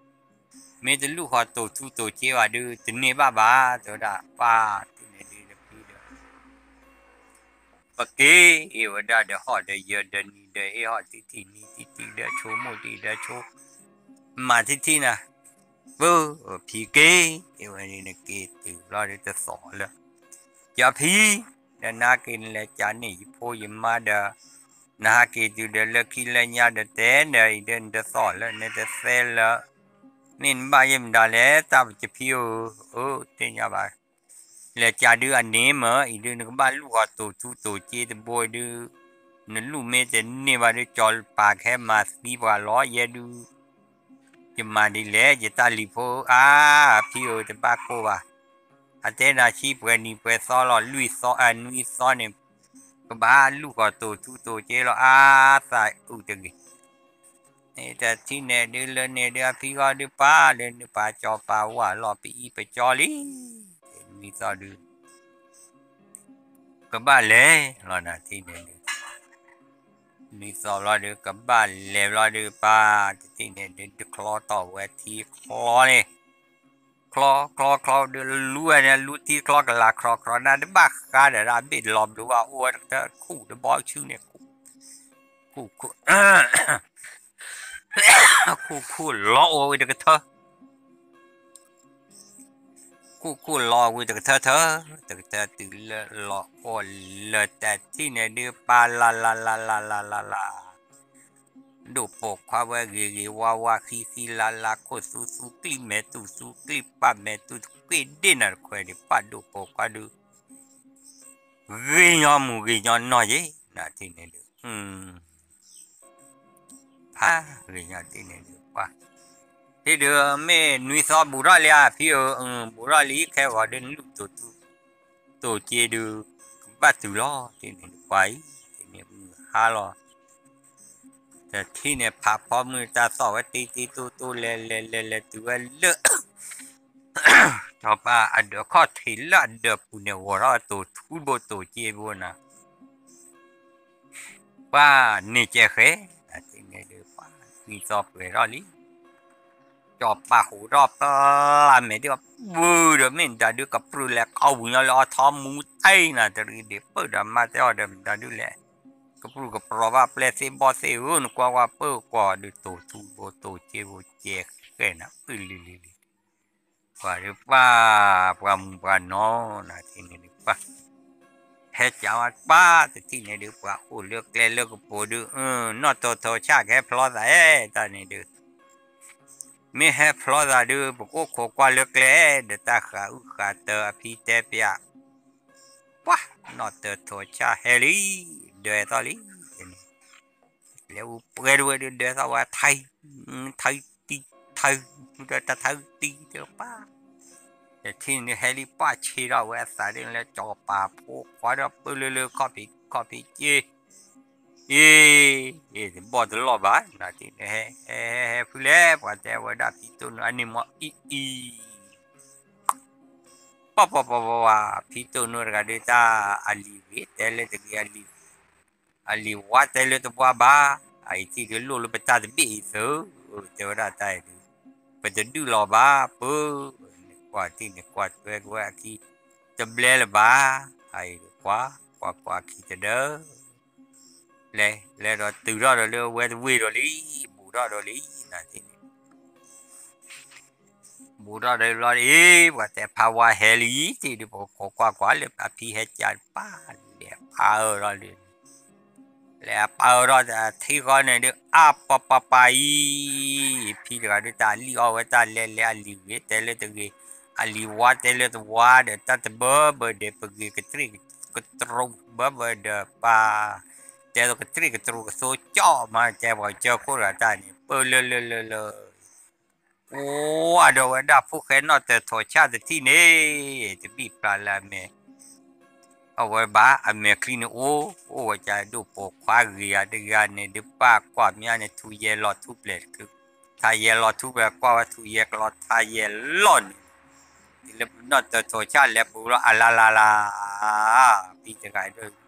မ့ၢ်တလူၢ်ဃီၤတိၤထူတိၤစ့ဘၣ်ဒုး တန့ၢ်ဘၣ်ဘၣ် တဲဝဲဒၣ် ပၢ်တန့ၣ်ဒုးတဖံဒီး ပက့ၤ အ့ၣ်ဝဲဒၣ်ဒီးဟီၣ်ဒီးယၢၤဒီးနံၤဒီးအ့ၣ်ဟီၣ်တံၢ်တံၢ်နံၤတံၢ်တံၢ်ဒီးဆိမိၣ်တံၢ်ဒီးဆိ မၤတံၢ်တံၢ်နၤ, ပၢ ဖံက့ၤ အ့ၣ်ဝဲန့ၣ်နက့ၤတုၤဘျီဒုးတသီၣ်လၢ ယဖံ ဒီးနဟးက့ၤနလဲၤကးန့ၢ်ယဖိယမါဒီး နဟးက့ၤတုၤဒီးလၢခံလၢညါဒီးတဲဒီးအံၤဒီးနတသီၣ်လၢနတသဲလၢ မ့ၢ်နဘၣ်ယဲၢ်မတၤလဲၣ် တၢ်ပကဖံဧၢ, အၢ သ့ၣ်ညါဘၣ် လဲၤကးဒုးအန့ၣ်မ့ၢ်အံၤဒုး နကဘၣ်လူၢ်ဃီၤတိၤထူတိၤစ့တဘိဒုး နလူၢ်မ့ၢ်တန့ၢ်ဘၣ်ဒုး ကၠီၤပာ်ကဟဲမၤသံပှၤလီၤ ယဲဒုး ယမၤဒ်လဲၣ် ယတၢ်လံၤဖိဧၢ, အါ ဖံဧၢ တဘၣ်ကိၢ်ဘၣ်, အတဲနၤဆံပှဲၤနံၤပှဲၤသီလီၤ လွံၢ်သီ အနွံသီန့ၣ် ကဘၣ်လူၢ်ဃီၤတိၤထူတိၤစ့လီၤ အါ သးအုးတဂ့ၤ တထံၣ်န့ၣ်ဒုးလၢန့ၣ်ဒုး အဖံဂီၢ်ဒုးပၢ်လၢနပၢ်ကၠီၤပာ်ဝဲလီၤပအံၤပကၠီလံ, နွံသီဒုး ကဘၣ်လဲၤလီၤနၤထံၣ်န့ၣ်ဒုး နွံသီဘျီဒုး ကဘၣ်လဲၤဘျီဒုး ပၢ်တထံၣ်န့ၣ်ဒုး တချီတီၢ်ဝဲထံချီန့ၣ် ချီချီချီဒုး လူဝဲန့ၣ် လူထံချီကလၤ ခြီခြီနၤ တဘၣ်ဃးဒီးဒၣ် ဘ့ၣ်လီၤဘျုးဘၣ် အိၣ်ဝဲတကထၢ ခူၣ်တဘီဆူန့ၣ် ခူၣ် ခူၣ် ခူၣ် ခူၣ်လီၤအိၣ်ဝဲတကထၢ ခူၣ်ခူၣ်လီၤဝံၤတကထၢထၢ တကထၢတုၤလၢလီၤအိၣ်လၢတထံၣ်န့ၣ်ဒုး ပၢ်လၢ်လၢ်လၢ်လၢ်လၢ်လၢ်လၢ် ဒိၣ်ပိာ်ခွါဝဲဂ့ၤဂ့ၤဝါဝါ ဃံဃံလၤလၤ ခိၣ်သူသူ ကျံၣ်မဲာ်တူၢ်သူ ကျံၣ်ပာ်မဲာ်တူၢ် တဃ့ၢ်ဒ့ၣ်နၤတခွဲးဒံး ပၢ်ဒိၣ်ပိာ်ခွါဒုး ဂ့ၤညီမူၤဂ့ၤညီနီၢ်ယဲ နၤထံၣ်န့ၣ်ဒုး ဖးဂ့ၤညီထံၣ်န့ၣ်ဒုး ပှၤ ထံၣ်ဒုး မ့ၢ်နွံသီဘူးထီၣ်လံဧါ ဖံဧၢ, ဘူးထီၣ်လံ ခဲဂီၤဒုး နလူၢ်တိၤထူ တိၤစ့ဒုး ကဘၣ်တုၤလီၤ ထံၣ်န့ၣ်ဒုး ပှၤအံၤ ထံၣ်န့ၣ်မုၢ်ဟါလီၤ တထံၣ်န့ၣ် ဖးဖီမုၢ်တၢ်သီၣ်ဝဲ တ့တ့တိၢ်တိၢ် လဲၤလဲၤလဲၤလဲၤတုၤဝဲလၢ စီၤပၤအဒၢးခီၣ်ထံးလၢအဒၢးပူၤန့ၣ် ဂီၤထီၣ်တိၤထူဘိတိၤစ့ဘိနၤ ပှၤန့ၣ်ကဲဃဲ နၤထံၣ်န့ၣ်ဒုး ပှၤနွံသီပှဲၤထီၣ်လံ စီၤပၤဟူးထီၣ်ပျၢ်မဲာ်ဒုး ဘုဒီးမ့ၢ်ဒၣ်ဒုး ကပြုၢ်လဲၤခီဝံၤညီလၢအီထီမူတၢ်နၤ တရံးဒံး ပၢၢ်ဒီးမါတဲအီၤဒီးမတၤဒုးလဲၣ် ကပြုၢ်ကပြီၤဘၣ်ပျဲၢ်သ့ၣ်ဘီၣ်သ့ၣ်ဧၢ နကွၢ်ကွၢ်ပၢၢ်ကွၢ်ဒုး တိၤထူဘိတိၤစ့ဘိကဲဃဲနၤ အုၣ်လံလံလံ ပှၤဒုးပှၤ ပှၤမူၤပှၤနီၤ နၤထံၣ်န့ၣ်ဒုးပှၤ ဟဲကးဝဲပှၤ တထံၣ်န့ၣ်ဒုး ပှၤအိၣ်လၢကျဲလၢကပိာ်ဒုး နီၢ်တိၤထိးဆၣ်ကဟဲဖျီသးအဲၣ် တၢ်န့ၣ်ဒုး မ့ၢ်ဟဲဖျီသးဒုး ပကအိၣ်ခိးကွၢ်လၢကျဲ ဒီးတၢ်ဃးအုၣ်ဃးတၢၤအဖံတဲပျး ပှၤ နီၢ်တိၤထိးဆၣ်ဟဲလံ ဒၢသီၣ်လံ လဲၤအူပှဲၤတဝဲဒုး ဒၢသီၣ်ဝဲထံ ထံတံ ထံ ဒီးတၢ်ထံတံတပၢ် တထံၣ်န့ၣ်ဟဲလံ ပၢ်ဆ့ထီၣ်ဝဲအသးဒ်န့ၣ်လၢ စီၤပၤဖိခွါဒီးပၢၢ်လၢလၢခီၣ်ဖံးခီၣ်ဖံးက့ အ့ အ့ တဘီၣ်တလီၢ်ဘၣ် နၤထံၣ်န့ၣ်ဟဲ ဟဲ ဟဲ ဟဲဖုလဲၣ် ပှၤတဲဝဲဒၣ်ဖံတိၢ်နိအန့ၣ်မ့ၢ်အံၤအံၤ ပှၤပှၤပှၤပှၤ ဖံတိၢ်နိတဂၤဒုး တၢ်အလံၤဂ့ၤ တဲလၢတဂ့ၤ အလံၤ အလံၤဝါတဲလၢတဘှါဘၣ် အအံၤထံၣ်ဒုးလိၣ်လၢပတၢ်တဘ့ၣ်အံၤသု တဲဝဲဒၣ်တၢ်အံၤဒုး ပတဒုးလီၤဘၣ် ပၢ် ကွၢ်ထံၣ်န့ၣ် ကွၢ်ထွဲက့ၤဝဲအခံ တဘျဲလၢၤဘၣ်, အအံၤကွၢ် ကွၢ်ကွၢ်အခံတဒၢ လဲၤ လဲၤဒီးတုၤထီၣ်ဒီးလၢဝဲတဝ့ၢ်ဒီးလံ, ဘူးထီၣ်ဒီးလံ, နၤထံၣ်န့ၣ် ဘူးထီၣ်ဒီးဘျီဒ်အံၤ ပှၤတဲဖးဝါဟဲလံ, ထံၣ်ဒုးပကကိးကွၢ်ကွၢ်လၢအဖံဟဲကၢ်တပၢ်, လဲၤဖးအၢထီၣ်လံ, လဲၤဖးအၢထီၣ်တထံဃီန့ၣ်ဒုး အါပှၤပှၤပှၤအံၤ, ဖံတဂၤဒုးတၢ်လံၣ်အီၣ်ဝဲတၢ်လဲၤလဲၤ အလံၤဂ့ၤတဲလၢတဂ့ၤ, အလံၤဝါတဲလၢတဝါဒီး တၢ်တဘၢဘၢဒီး ပဂ့ၤကတြ့ၣ်ကတြူၢ်ဘၢဘၢဒီးပၢ် တဲသိးကတြ့ၣ်ကတြူၢ်ကသိကၠီၣ်မး တဲပှၤကၢခိၣ်တဂၤတၢ်န့ၣ် ပၢၢ်လၢလၢလၢလၢ ကွၢ်ဒီးဝဲဒၣ်ဖိၣ်ဃဲနီၣ်တၢၤထိးဆၣ်တထံၣ်န့ၣ် တဘံၣ်ဖျါလၢအမဲာ် အဝဲဘၣ် အမဲာ်ချံန့ၣ်အိၣ် အိၣ်ဝဲကဒိၣ်ပိာ်ခွါဂ့ၤဧါတဂၤန့ၣ် ဒုးပၢ်ကွၢ်မးန့ၣ် ထူယဲၢ်လီၤထူပျဲၢ်တခု, ထါယဲၢ်လီၤထူပျဲၢ် ကွၢ်ဝဲထူယဲၢ်ကလီ ထါယဲၢ်လီၤန့ၣ်, လၢနီၣ်တၢၤထိးဆၣ်လဲၤပူၤလီၤ အလါလါလါ, ဖံတဂၤဒိၣ်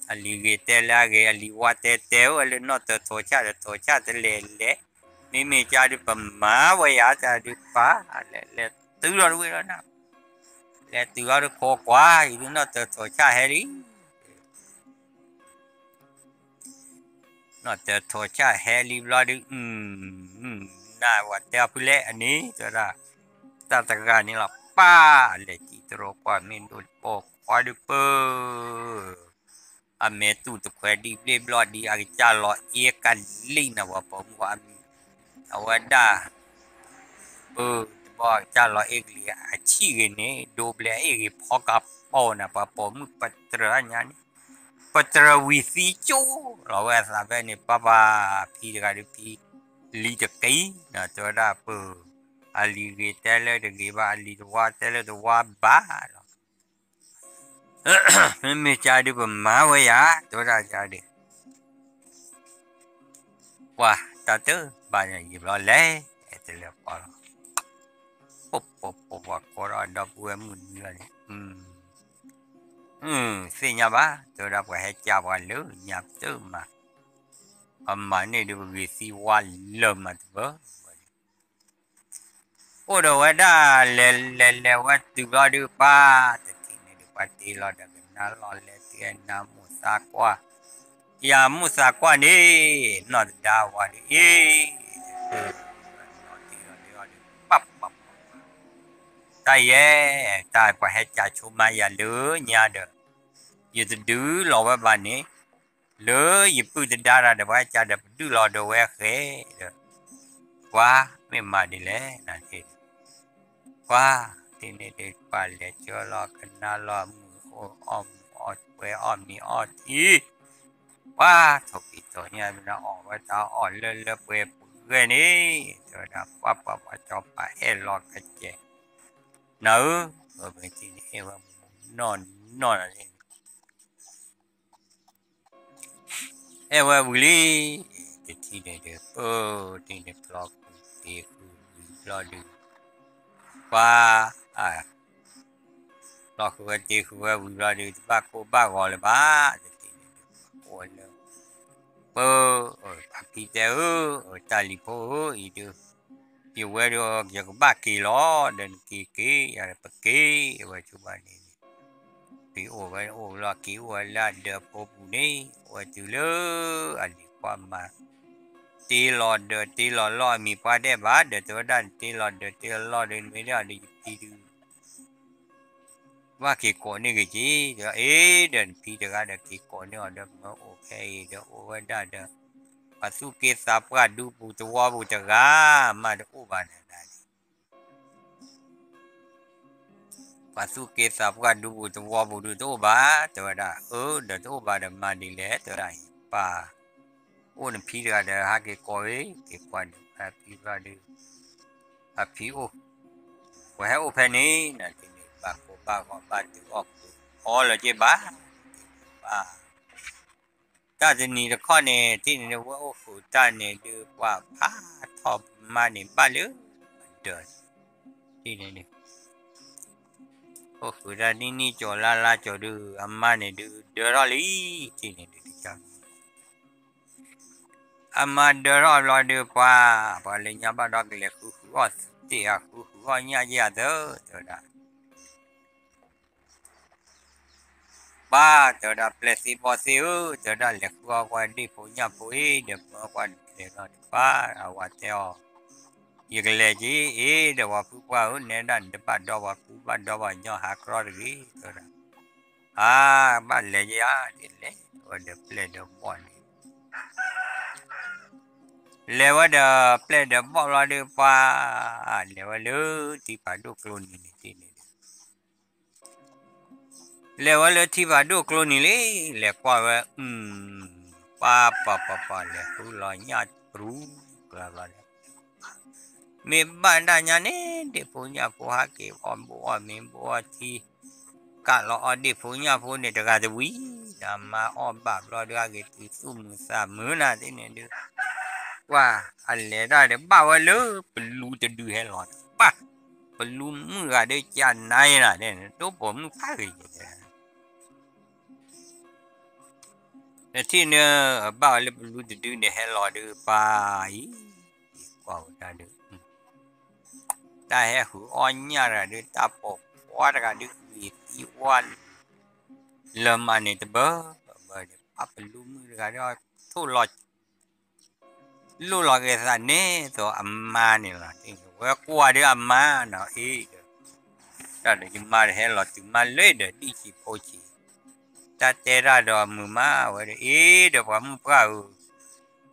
အလံၤဂ့ၤတဲလၢအဂ့ၤ အလံၤဝါတဲတဲအိၣ်လၢနီၣ်တၢၤထိးဆၣ်ဒီးထိးဆၣ်တလဲၤလဲၤ, မ့မ့ၢ်ကါဒုးပမၤဝဲယၤတၢ်ဒုးပၢ် လဲၤလဲၤတုၤလီၤတဝ့ၢ်လီၤနၤ, လဲၤတုၤလီၤဒုးခိးကွၢ် အံၤဒုးနီၣ်တၢၤထိးဆၣ်ဟဲလံ နီၣ်တၢၤထိးဆၣ်ဟဲလံဘျီဒုး နၢ်ဝဲတဲအီၤဖုလဲၣ်အန့ၣ် တဲဝဲဒၣ် တၢ်တဂၤန့ၣ်လီၤ ပၢ်လဲၤစံးတရိးကွၢ်မ့ၢ်ဒိၣ်ပိာ်ခွါဒုးပၢၢ် အမဲာ်တူၢ်တခွဲးဒံးဘျ့ဘျီဒံး အကစၢ်လီၤအ့ကလံၣ်နၤ ပှၤပိာ်မုၣ်အမံၤ အဝဲဒၣ် ပၢၢ်တဘီအကစၢ်လီၤအ့ကလံၣ်အဆံၣ်ဂ့ၤန့ၣ် ဒိဘျဲအ့ၣ်ဂ့ၤဖီကပီၤနၤ ပှၤပိာ်မုၣ်ပတြၢၤညါန့ၣ် ပတြၢၤဝံၤသံကၠိလီၤဝဲအသးဖဲန့ၣ် ပၢ်ပၢ်ဖံတဂၤဒုးဖံ လံၤတက့ၢ် တဲဝဲဒၣ်ပၢၢ် အလံၤဂ့ၤတဲလၢတဂ့ၤဘၣ် အလံၤတဝါတဲလၢတဝါဘၣ်လီၤ မ့မ့ၢ်ကါဒုးပမၤဝဲယၤ တဲဝဲဒၣ်ကါဒုး ပှၤတၢ်တဘၣ်ယံာ်ဘျီလဲၣ် တလဲၤပီၤလီၤ ပပပပှၤကိးထီၣ်ဒီပုၢ်ဝဲၢ်မုၣ်နွံလီၤန့ၣ် သ့ၣ်ညါဘၣ် တဲဝဲဒၣ်ပှၤဟဲကၢ်ပှၤလၢညါပတမၤ ပမၤန့ၢ်ဒုးပဂ့ၤသံဝါလၢမၤတဘၢ အိၣ်ဒီးဝဲဒၣ်လဲၤလဲၤလဲၤဝဲတုၤဘျီဒုးပၢ် တထံၣ်န့ၣ်ဒုးပှၤတ့လီၤဒီးကနၣ်လီၤလဲၤတုၤနၢ်မိၢ်သးကွၢ် ယၤမိၢ်သးကွၢ်န့ၣ် နီၢ်တဒါဝၤဒုးအ့ၣ် နီၢ်တ့လီၤလၢအီၤဒုး ပၢ်ပၢ်ပၢ် တၢ်ယဲ တၢ်ပှၤဟဲကၢ်ဆိမါယၤလၢညါဒီး ယတဒုးလီၤဝဲဘၣ်န့ၣ် လၢယပုၢ်တဒါတၢ်ဒီးပှၤဟဲကၢ်ဒီးပဒုးလီၤဒီးဝဲဃဲဒီး ပှၤမ့ၢ်မၤဒ်လဲၣ် နၤသ့ၣ် ပှၤသ့ၣ်န့ၣ်ဒုးပှၤလဲၤကၢလီၤကနၣ်လီၤမုၢ်အိၣ်အီၣ်မုၢ်အီၣ်ပွဲအီၣ်မံၤအီၣ်ထံ ပှၤထိၣ်ဖံးထိၣ်ညၣ်မ့ၢ်န့ၣ် အီၣ်ဝဲတၢ်အီၣ်လၢလၢပှဲၤပှဲၤဂဲၤန့ၣ် တဲဝဲဒၣ်ပှၤပှၤပှၤကၠီပာ်အဲၣ်လီၤကစဲး နၤဧၢ ပမ့ၢ်ထံၣ်န့ၣ် အဲၣ်ဝဲမုၢ်နီၢ်နီၢ်နၤသ့ၣ် အဲၣ်ဝဲဝံၤလံ တထံၣ်န့ၣ်ဒီး ပၢ်တထံၣ်န့ၣ် ပျီဃုာ်တ့ဃုာ်ဝံၤဘျီဒုး ပှၤ ပျီဃုာ်ဝဲတ့ဃုာ်ဝဲဝံၤဘျီဒုး တဘၣ်ကိၢ်ဘၣ်ဂီၤလၢၤဘၣ် တထံၣ်န့ၣ်ဒီး ပှၤကိးဝဲလၢ ပၢ် ပှၤဖံတဲဧၢ တၢ်လံၤဖိဧၢ အံၤဒုး ယဝဲဒုး ယကဘၣ်က့ၤလီၤ ဒီးနက့ၤက့ၤ ယၤဒီးပက့ၤ အဝဲဆိဘၣ်န့ၣ် ဖံအိၣ်ဝဲအိၣ်လီၤက့ၤအိၣ်ဝဲလၢအဒၢးဖိပူၤန့ၣ် အိၣ်ဝဲတုၤလၢ အလံၤကွၢ်မၤ တ့လီၤဒၢးတ့လီၤလီၢ်အမံၤပှၤဒဲးဘၣ် ဒီးတဲဝဲဒၣ်တ့လီၤဒၢးတ့လီၤလီၢ်ဒီး မ့ၢ်ဒၣ်အီၤဒီးယဖံဒုး ဘၣ်က့ၤကိးန့ၢ်က့ၤက့ၤ ဒီးအ့ၣ်ဒီးနဖံတဂၤဒီးက့ၤကိးန့ၢ်အီၤဒီးမၢအိၣ်ဖဲအံၤဒီးအိၣ်ဝဲဒၣ်ဒီး ပှၤသူၣ်က့သးပှၢ်ဒူပူၤသဝီပူၤတဂၤ မးတအိၣ်ဘၣ်နၤနၤန့ၣ် ပှၤသူၣ်က့သးပှၢ်ဒူပူၤသဝီပူၤဒုးတအိၣ်ဘၣ် တဲဝဲဒၣ် အၢ ဒီးတအိၣ်ဘၣ်ဒီးမၤဒ်လဲၣ် တဲဝဲဒၣ်အံၤ ပၢ် အိၣ်နဖံတဂၤဒီးဟးက့ၤကိးဝဲ က့ၤကိးန့ၢ်ဖံဘျီဒုး အဖံအိၣ် ပှၤဟဲအိၣ်ဖဲန့ၣ် နၤတထံၣ်န့ၣ် ဘၣ်ကိၢ်ဘၣ်ဂီၤဘၣ်တုၤအီၣ်ကုာ်အီလၢၤက့ၤဘၣ် ဘၣ် တၢ်တနံၤတခီန့ၣ် ထံၣ်န့ၣ်ဝဲအိၣ်ဃုာ်တၢ်န့ၣ်ဒုး ပှၤဖးထီၣ်မါန့ၣ်ဘၣ်လၢ ဒၢး ထံၣ်န့ၣ်ဒုး အိၣ်ဃုာ်တၢ်နံၣ်နံၣ်ကၠီၤလါလါကၠီၤဒုး အမါန့ၣ်ဒုး ဒၢထီၣ်လံ ထံၣ်န့ၣ်ဒုး တကၢ် အမါဒၢထီၣ်ဘျီဒုးပှၤ ပှၤလၢညါဘၣ်ဒီးကလဲၤဃုဃုအီၣ်သ့ၣ်ဧါ ဃုဃု လဲၤဃုအီၣ်ညၣ်ယဲၢ်သၢ တဲဝဲဒၣ်. ပၢ် တဲဝဲဒၣ် ပျဲၢ်သ့ဘီၣ်သ့ၣ်ဧၢ, တဲဝဲဒၣ် လဲၤဃုအီၣ်ကွၢ်ဒ့ၣ်ဖိညၣ်ဖိအံၤ ဒီးမၢကွၢ်တလဲၤလီၤဒီး ပၢ် အဝၤတဲအီၤ, ယကလဲၤက့ၤအ့ၣ် ဒီးပှၤဖုပှၢ်ဧၢ, နဲဒၣ်နတဘၣ်ဒီပှၤကူဘၣ်ဒီပှၤကညီဟးကြီတဂ့ၤ တဲဝဲဒၣ်. အါ ဘၣ်လဲၤယဲၢ်ဧါ ဒ်လဲၣ် ဝဲဒီးပျဲၢ်ဒီးဘီၣ်န့ၣ် လဲၤဝဲဒီးပျဲၢ်ဒီးဘီၣ်လီၤဒီး ပၢ် လဲၤဝဲလၢထံဖးဒိၣ်ကျိနံၤန့ၣ်တ့ၢ်န့ၣ်ဒီး လဲၤဝဲလၢထံဖးဒိၣ်ကျိနံၤလံ, လဲၤကွၢ်ဝဲ အု ပၢ်ပၢ်ပၢ်ပၢ် လဲၤဃုလီၤညၣ်ပရူၤကျါဘျီဒီး မ့ၢ်ဘၣ်ဒၣ်ညါန့ၣ် ဒ့ၣ်ဖိညၣ်ဖိဟဲက့ၤအီၣ်ဘိၣ်အီၣ်မ့ၤဘိၣ်အီၣ်ထံ ကးလီၤအီၣ်ဒ့ၣ်ဖိညၣ်ဖိန့ၣ်တဂၤတဝံၤ, ဒီးမါအီၣ်ဘၣ်ဘျီဒီး အဂ့ၤတုၤသူၣ်မုာ်သးမုာ်နၤသ့ၣ်န့ၣ်ဒုး ကွၢ် အလဲၤတၢ်ဒီး ဘၣ်ဝဲလၢပလူတဒုဟဲလီၤဒီး ပၢ် ပလူမုၣ်တဂၤဒီး ကနါယဲနၤ ဒိၣ်ပိာ်မုၣ်ဖးဂ့ၤယဲ တထံၣ်န့ၣ် ဘၣ်ဝဲလၢပလူတဒုန့ၣ်ဟဲလီၤဒီး ပၢ်အံၤ ကွၢ်ဝဲဒၣ်ဒီး တၢ်ဟဲဃုအီၣ်ညၣ်တဂၤဒီး တၢ်ပိာ်ခွါတဂၤဒီး ဂ့ၤသံဝါ လၢမၤန့ၣ်တဘၢဘၢဒီး ပၢ်ပလူမုၣ်တဂၤဒီး ထိၣ်လီၤ လိၣ်လီၤက့ၤသးန့ၣ်သိးအမါန့ၣ်လီၤ. ဝဲကွၢ်ဒီးအမါနီၤ အ့ၣ်ဒီး တၢ်ဒီးယမါတဟဲလီၤတုၤမးလၢဒီး ဒံၣ်ဆံးဖိဆံး တၢ်တဲတၢ်ဒီးအမုာ်မးဝဲဒီး အ့ၣ်ဒီးပှၤမုၣ်ပှၢ်ဧၢ,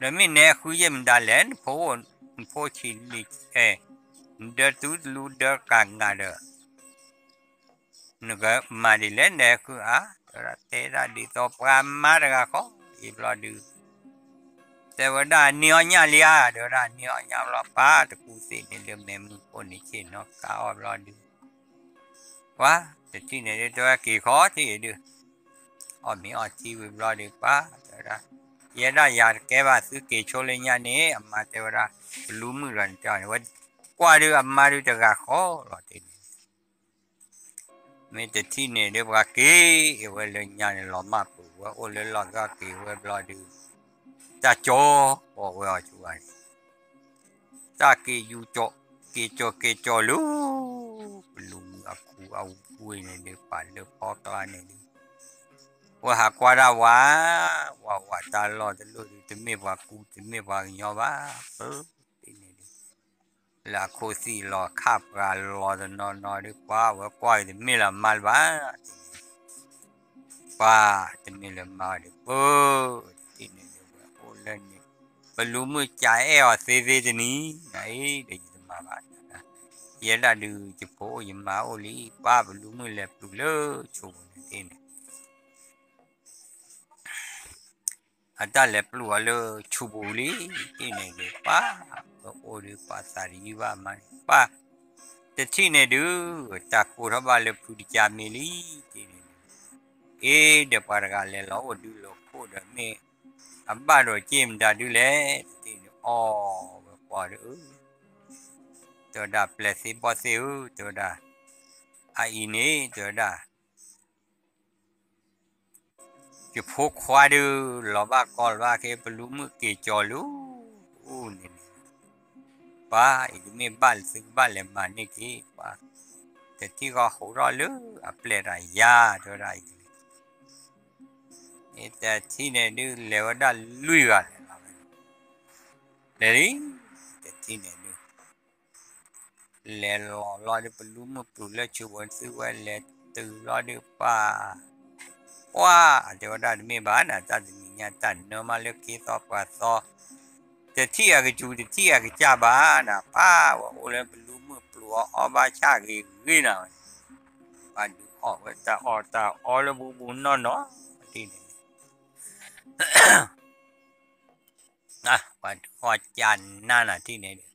ဒီးမ့ၢ်နဟဲဃုယဲၢ်မတၤလဲၣ် နဖိအိၣ် နဖိဆံးလံ နဒၢတူတလူဒၢကးနၤဒီး နကမၤဒ်လဲၣ် နဟဲဃုအါ, တဲဝဲဒၣ်တဲတၢ်ဒ်သိးပှၤမါတဂၤဃီ အံၤဘျီဒုး တဲဝဲဒၣ်န့ၢ်အီၣ်ညၣ်လံဧါ, တဲဝဲဒၣ်န့ၢ်အီၣ်ညၣ်ဘျီ ပၢ်တကူသ့ၣ်န့ၣ်လၢမဲာ်မုၢ်ခိၣ်န့ၣ်ဆ့ၣ်နီၤကါအီၣ်ဘျီဒုး ပှၤတထံၣ်န့ၣ်ဒုး တဲဝဲက့ၤခီထံၣ်အံၤဒုး အီၣ်မ့ၤအီထံဝံၤဘျီဒုး ပှၤတဲဝဲဒၣ် ယဲဒၣ်ယၤတကဲဘၣ် သုက့ၤဆိလၢညါန့ၣ် အမါတဲဝဲဒၣ် ပလူမုၣ်တဂၤန့ၣ်တဲအီၤန့ၣ် ဝဲကွၢ်ဒုးအမါဒုးတဂၤဃီလီၤတ့ၢ်န့ၣ် မ့ၢ်တထံၣ်န့ၣ်ဒုး ပှၤက့ၤအဝဲလၢညါန့ၣ် လီၤမၢ်ပူၤဝဲအိၣ်လၢလီၢ်ကီၢ်က့ၤဝဲဘျီဒုး တၢ်ကၠီၤပိာ်ဝဲအီၤကၠိဂၤန့ၣ် တၢ်က့ၤယူၤကၠီၤ က့ၤကၠီၤက့ၤကၠီၤလၢ ပလူမုၣ်အခူအဝ့ၢ်န့ၣ်ဒုး ပာ်လၢဖီကျါန့ၣ်ဒုး ဝဲဟးကွၢ်ဒၣ်ဝဲ ဝဲဝဲတၢ်လီၢ်တလီၢ်ဒုး တမ့ၢ်ပှၤကူတမ့ၢ်ပှၤကညီဘၣ် ပၢ်တထံၣ်န့ၣ်ဒုး လၢအခိၣ်သံၣ်လီၤခၣ်ပှၤလီၤတနီၤနီၤဒုး ပှၤဝဲကွၢ်က့ၤတမ့ၢ်လၢအမါလၢၤဘၣ် ပၢ်တမ့ၢ်လၢမါဒီး ပၢ်တထံၣ်န့ၣ်ဒုး ဝဲအိၣ်လၢန့ၣ် ပလူမုၣ်ကအဲၣ်အီၤသ့သ့တနံၤ နအံၤဒီးယတမၤဘၣ် ယဲဒၣ်ဒုး ယဖိအိၣ်ယမါအိၣ်လံ ပၢ်ပလူမုၣ်လဲၤပျုၤလၢဆိပူၤန့ၣ်တ့ၢ်န့ၣ် အတၢ်လဲၤပျုၤအီၤလၢဆိပူၤလံ တ့ၢ်န့ၣ်ဒုး ပၢ် ပအိၣ်ဒုး ပှၤသးတယုၢ်ဘၣ်မးန့ၣ် ပၢ် တထံၣ်န့ၣ်ဒုး တၢ်ကိးထီၣ်ဘၣ်လၢဖုတကါမ့ၢ်လံ တ့ၢ်န့ၣ်ဒုး အ့ၣ်ဒီးပှၤတဂၤလဲၤလီၤအိၣ်ဒုးလီၤခိၣ်ဒီးမ့ၢ် အဘၣ်ဒီးက့ၢ်မတၤဒုးလဲၣ် တထံၣ်န့ၣ် အီၣ်ဝဲကွၢ်ဒီး တဲဝဲဒၣ် ပျဲၢ်သ့ဘီၣ်သ့ၣ်ဧၢ တဲဝဲဒၣ် အအံၤန့ၣ် တဲဝဲဒၣ် ယဖိခွါဒုး လီၤဘၣ်ကီလီၤဘၣ်ခဲ ပလူမုၣ်က့ၤကၠီၤလၢ အိၣ်န့ၣ်န့ၣ် ပၢ်အံၤတမ့ၢ်ဘၣ်လၢသုကဘၣ်လဲၤမၤန့ၢ်က့ၤ ပှၤ တထံၣ်ဃီဃိးထီၣ်လၢအပျဲၢ်တၢ်ယါ တဲဝဲဒၣ်အံၤန့ၣ် တထံၣ်န့ၣ်ဒုး လဲၤဝဲဒၣ်လွံၢ်ဂၤလဲၤလီၤဝဲ လဲၤလံ တထံၣ်န့ၣ်ဒုး လဲၤလီၤလီၤဒုး ပလူမုၣ်ပျုၤလၢဆိပူၤ သုဝဲလဲၤတုၤလီၤဒုး ပၢ် ပှၤ တဲဝဲဒၣ်တမ့ၢ်ဘၣ်နၤ တၢ်တနံၤညါတၢ်နၢမးလၢခ့သီပှၤသီ တထံၣ်အကစူၤ တထံၣ်အကစၢ်ဘၣ်နၤ ပၢ်ဝဲအိၣ်လၢပလူမုၣ်ပျုၤအီၤ အီၣ်ဘၣ်ဆၣ်ဂ့ၤဂ့ၤနၤဝဲ ပှၤဒုးအီၣ်ဝဲတၢ်အီၣ်တၢ်အီလၢဘူးဘူးနီၢ်နီၢ် တထံၣ်န့ၣ် ပှၤဒုးအီၣ်ကၢ်နါနၤထံၣ်န့ၣ်ဒုး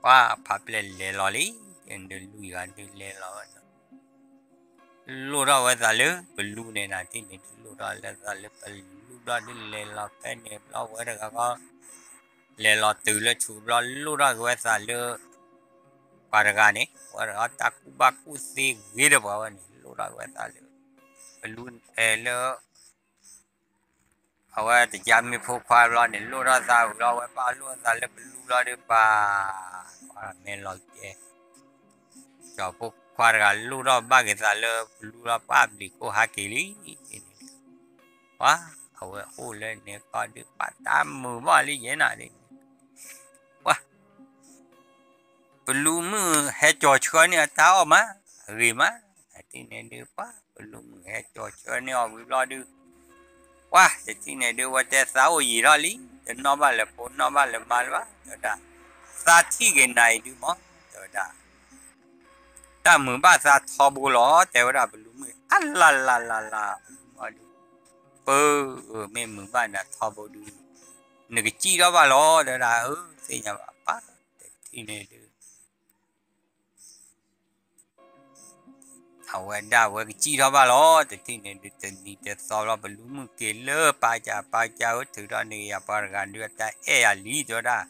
ပှၤဖးပျဲၢ်လဲၤလီၤလံ ဒုးလွံၢ်ဂၤဒုးလဲၤလီၤဝဲဒီး လိၣ်ထီၣ်ဝဲသးလၢပလူန့ၣ်နၤထံၣ်န့ၣ်ဒုး လိၣ်ထီၣ်လၢသးလၢပလူဘျီဒုး လဲၤလီၤဖဲန့ၣ်ဘျီဝဲတဂၤဃီ လဲၤလီၤတုၤလၢဆိဘျီ လိၣ်ထီၣ်က့ၤဝဲသးလၢ ပှၤတဂၤန့ၣ် ဝဲတဂၤတၢ်ကူၣ်ဘၣ်ကူၣ်သ့ဂ့ၤဒီးပှၤဝဲန့ၣ် လိၣ်ထီၣ်က့ၤဝဲသးလၢ ပလူ အဲၣ်လၢ အဝဲတကါမ့ၢ်ဖိခွါဘျီန့ၣ် လိၣ်ထီၣ်သးဝံၤလီၤ ဝဲဘၣ်လိၣ်သးလၢပလူဘျီဒုး ပၢ် ပှၤမဲာ်လီၤကဲ စီၤဖိခွါတဂၤလိၣ်ထီၣ်ဘၣ်က့ၤသးလၢပလူလီၤ ပှၢ်ဘျံးခိၣ်ဟးက့ၤလံန့ၣ်, ပှၤ အဝဲအိၣ်လၢန့ၣ်ကီၢ်ဒုး ပှၤတၢ်မုာ်ဘၣ်လံယဲနၤဒ်န့ၣ်, ပှၤ ပလူမုၣ်ဟဲကၠီၤဆှၢန့ၢ်အတၢ်အီၣ်မး, အဂ့ၤမး, တထံၣ်န့ၣ်ဒုး ပှၤ ပလူမုၣ်ဟဲကၠီၤဆှၢန့ၢ်အီၤဝံၤဘျီဒုး, ပှၤ တထံၣ်န့ၣ်ဒုး ဝဲတဲသးအိၣ်ယံာ်ထီၣ်လံ, တနီၣ်ဘၣ်လၢဖိနီၣ်ဘၣ်လၢမါလၢၤဘၣ် တဲဝဲဒၣ်, သးထံၣ်က့ၤနၤအံၤဒုးမး တဲဝဲဒၣ် တၢ်မုာ်ဘၣ်သးထီဘိလီၤ တဲဝဲဒၣ်ပလူမုၣ်, အလၤလၤလၤလၤ ပလူမုၣ်အီၤဒုး, ပၢ်ဧၢ မ့ၢ်မုာ်ဘၣ်နၤထီဘိဒုး, နကစံၣ်ထီၣ်ဘၣ်လီၤ တဲဝဲဒၣ်, အၢ သ့ၣ်ညါဘၣ်ပၢ်, တထံၣ်န့ၣ်ဒုး အဝဲဒၣ်ဝဲကစံၣ်ထီၣ်ဘၣ်လီၤ တထံၣ်န့ၣ်ဒုး တနံၤတသီဘျီ ပလူမုၣ်က့ၤလၢပၢ်ကစၢ် ပၢ်ကစၢ်ဧၢ ထုးထီၣ်န့ၢ်က့ၤယၤပှၤတဂၤဒုး အတၢ်အဲၣ်ယၤလံ တဲဝဲဒၣ်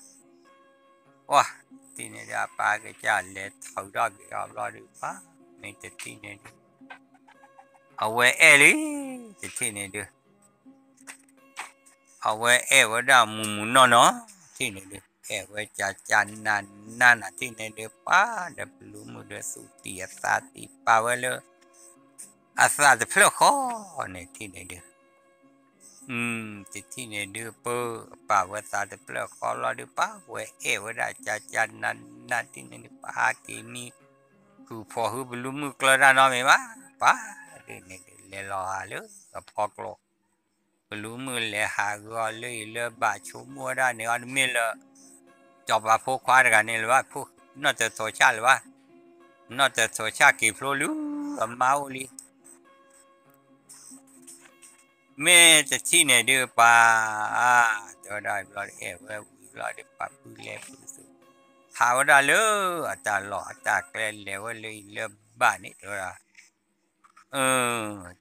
ပှၤ တထံၣ်န့ၣ်ဒုး အပၢ်ကစၢ်လဲၤထီၣ်ဝံၤထီၣ်က့ၤအီၤဘျီဒုး ပၢ် မ့ၢ်တထံၣ်န့ၣ်ဒုး အဝဲအဲၣ်လံ တထံၣ်န့ၣ်ဒုး အဝဲအဲၣ်ဝဲဒၣ်မုၢ်မုၢ်နီၢ်နီၢ် ထံၣ်န့ၣ်ဒုး အဲၣ်ဝဲကၢ်ကၢ်နးနးနး ထံၣ်န့ၣ်ဒုး ပှၤဒီးပလူမုၣ်ဒီးသူၣ်တံၢ်အသးတံၢ်ပာ်ဝဲလၢ အသးတဖျၢၣ်ဃီန့ၣ် ထံၣ်န့ၣ်ဒုး တထံၣ်န့ၣ်ဒုး ပၢ်ပာ်ဝဲသးတဖျၢၣ်ဃီဘျီဒုး ပှၤဝဲအဲၣ်ဝဲဒၣ်ကၢ်ကၢ်နးနး ထံၣ်န့ၣ်ဒုး ပှၤဟးက့ၤမံ ဃုာ်ဖိးဟုပလူမုၣ်ကျၢၢ်တၢ်နီတမံၤဘၣ် ပှၤဒ်န့ၣ်ဒုး လဲၤလီၤဟးလၢအဖီကျိ ပလူမုၣ်လဲၤဟးဂီၤလၢအံၤလၢဘၣ် ဆိကမိၣ်ဝဲဒၣ်န့ၣ် အီၤတမ့ၢ်လၢ စီၤပၤဖိခွါတဂၤန့ၣ်လၢၤဘၣ်, နီၢ်တထိးဆၣ်လၢၤဘၣ်, နီၢ်တထိးဆၣ်က့ၤဖျိလၢအမါအိၣ်လံ မ့ၢ်တထံၣ်န့ၣ်ဒုးပှၤ တဲဝဲဒၣ်ဘျီဒုး အဲၣ်ဝဲဝံၤဘျီဒုး ပှၤဖုလဲၤဖုသူ ဟးဝဲဒၣ်လၢအတၢ်လီၢ်အတၢ်ကျဲ လဲၤဝဲလၢအံၤလၢဘၣ်န့ၣ် တဲဝဲဒၣ်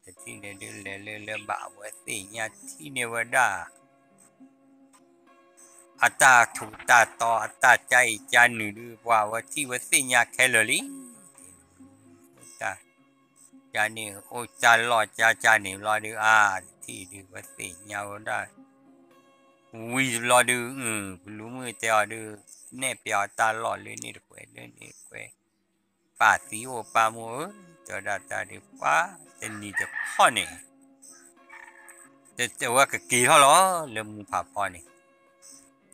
တထံၣ်န့ၣ်ဒုး လဲၤလၢလၢဘၣ် အဝဲသ့ၣ်ညါထံၣ်န့ၢ်ဝဲဒၣ် အတၢ်ထူးတၢ်တီၤ အတၢ်ကါအံၤကါနုာ်ဒုး ပှၤဝဲထံၣ်ဝဲသ့ၣ်ညါခဲလၢာ်လံ တၢ် ကါန့ၣ် အိၣ်တၢ်လီၢ်ကါကါန့ၣ်ဘျီဒုး အါ တထံၣ်ဒုး ဝဲသ့ၣ်ညါဝဲဒၣ် ဝံၤဘျီဒုး ပလူမုၣ်တဲအီၤဒုး နဲၣ်ပျးအီၤတၢ်လီၢ်လၢန့ၣ်တကွဲး လၢန့ၣ်တကွဲး ပၢ်သံအိၣ်ပၢ်မိၢ်ဧၢ တဲဝဲဒၣ်တၢ်ဒုး ပှၤတနံၤတခီန့ၣ် တဲဝဲကက့ၤထီၣ်လီၤ လၢမူဖးဖီန့ၣ်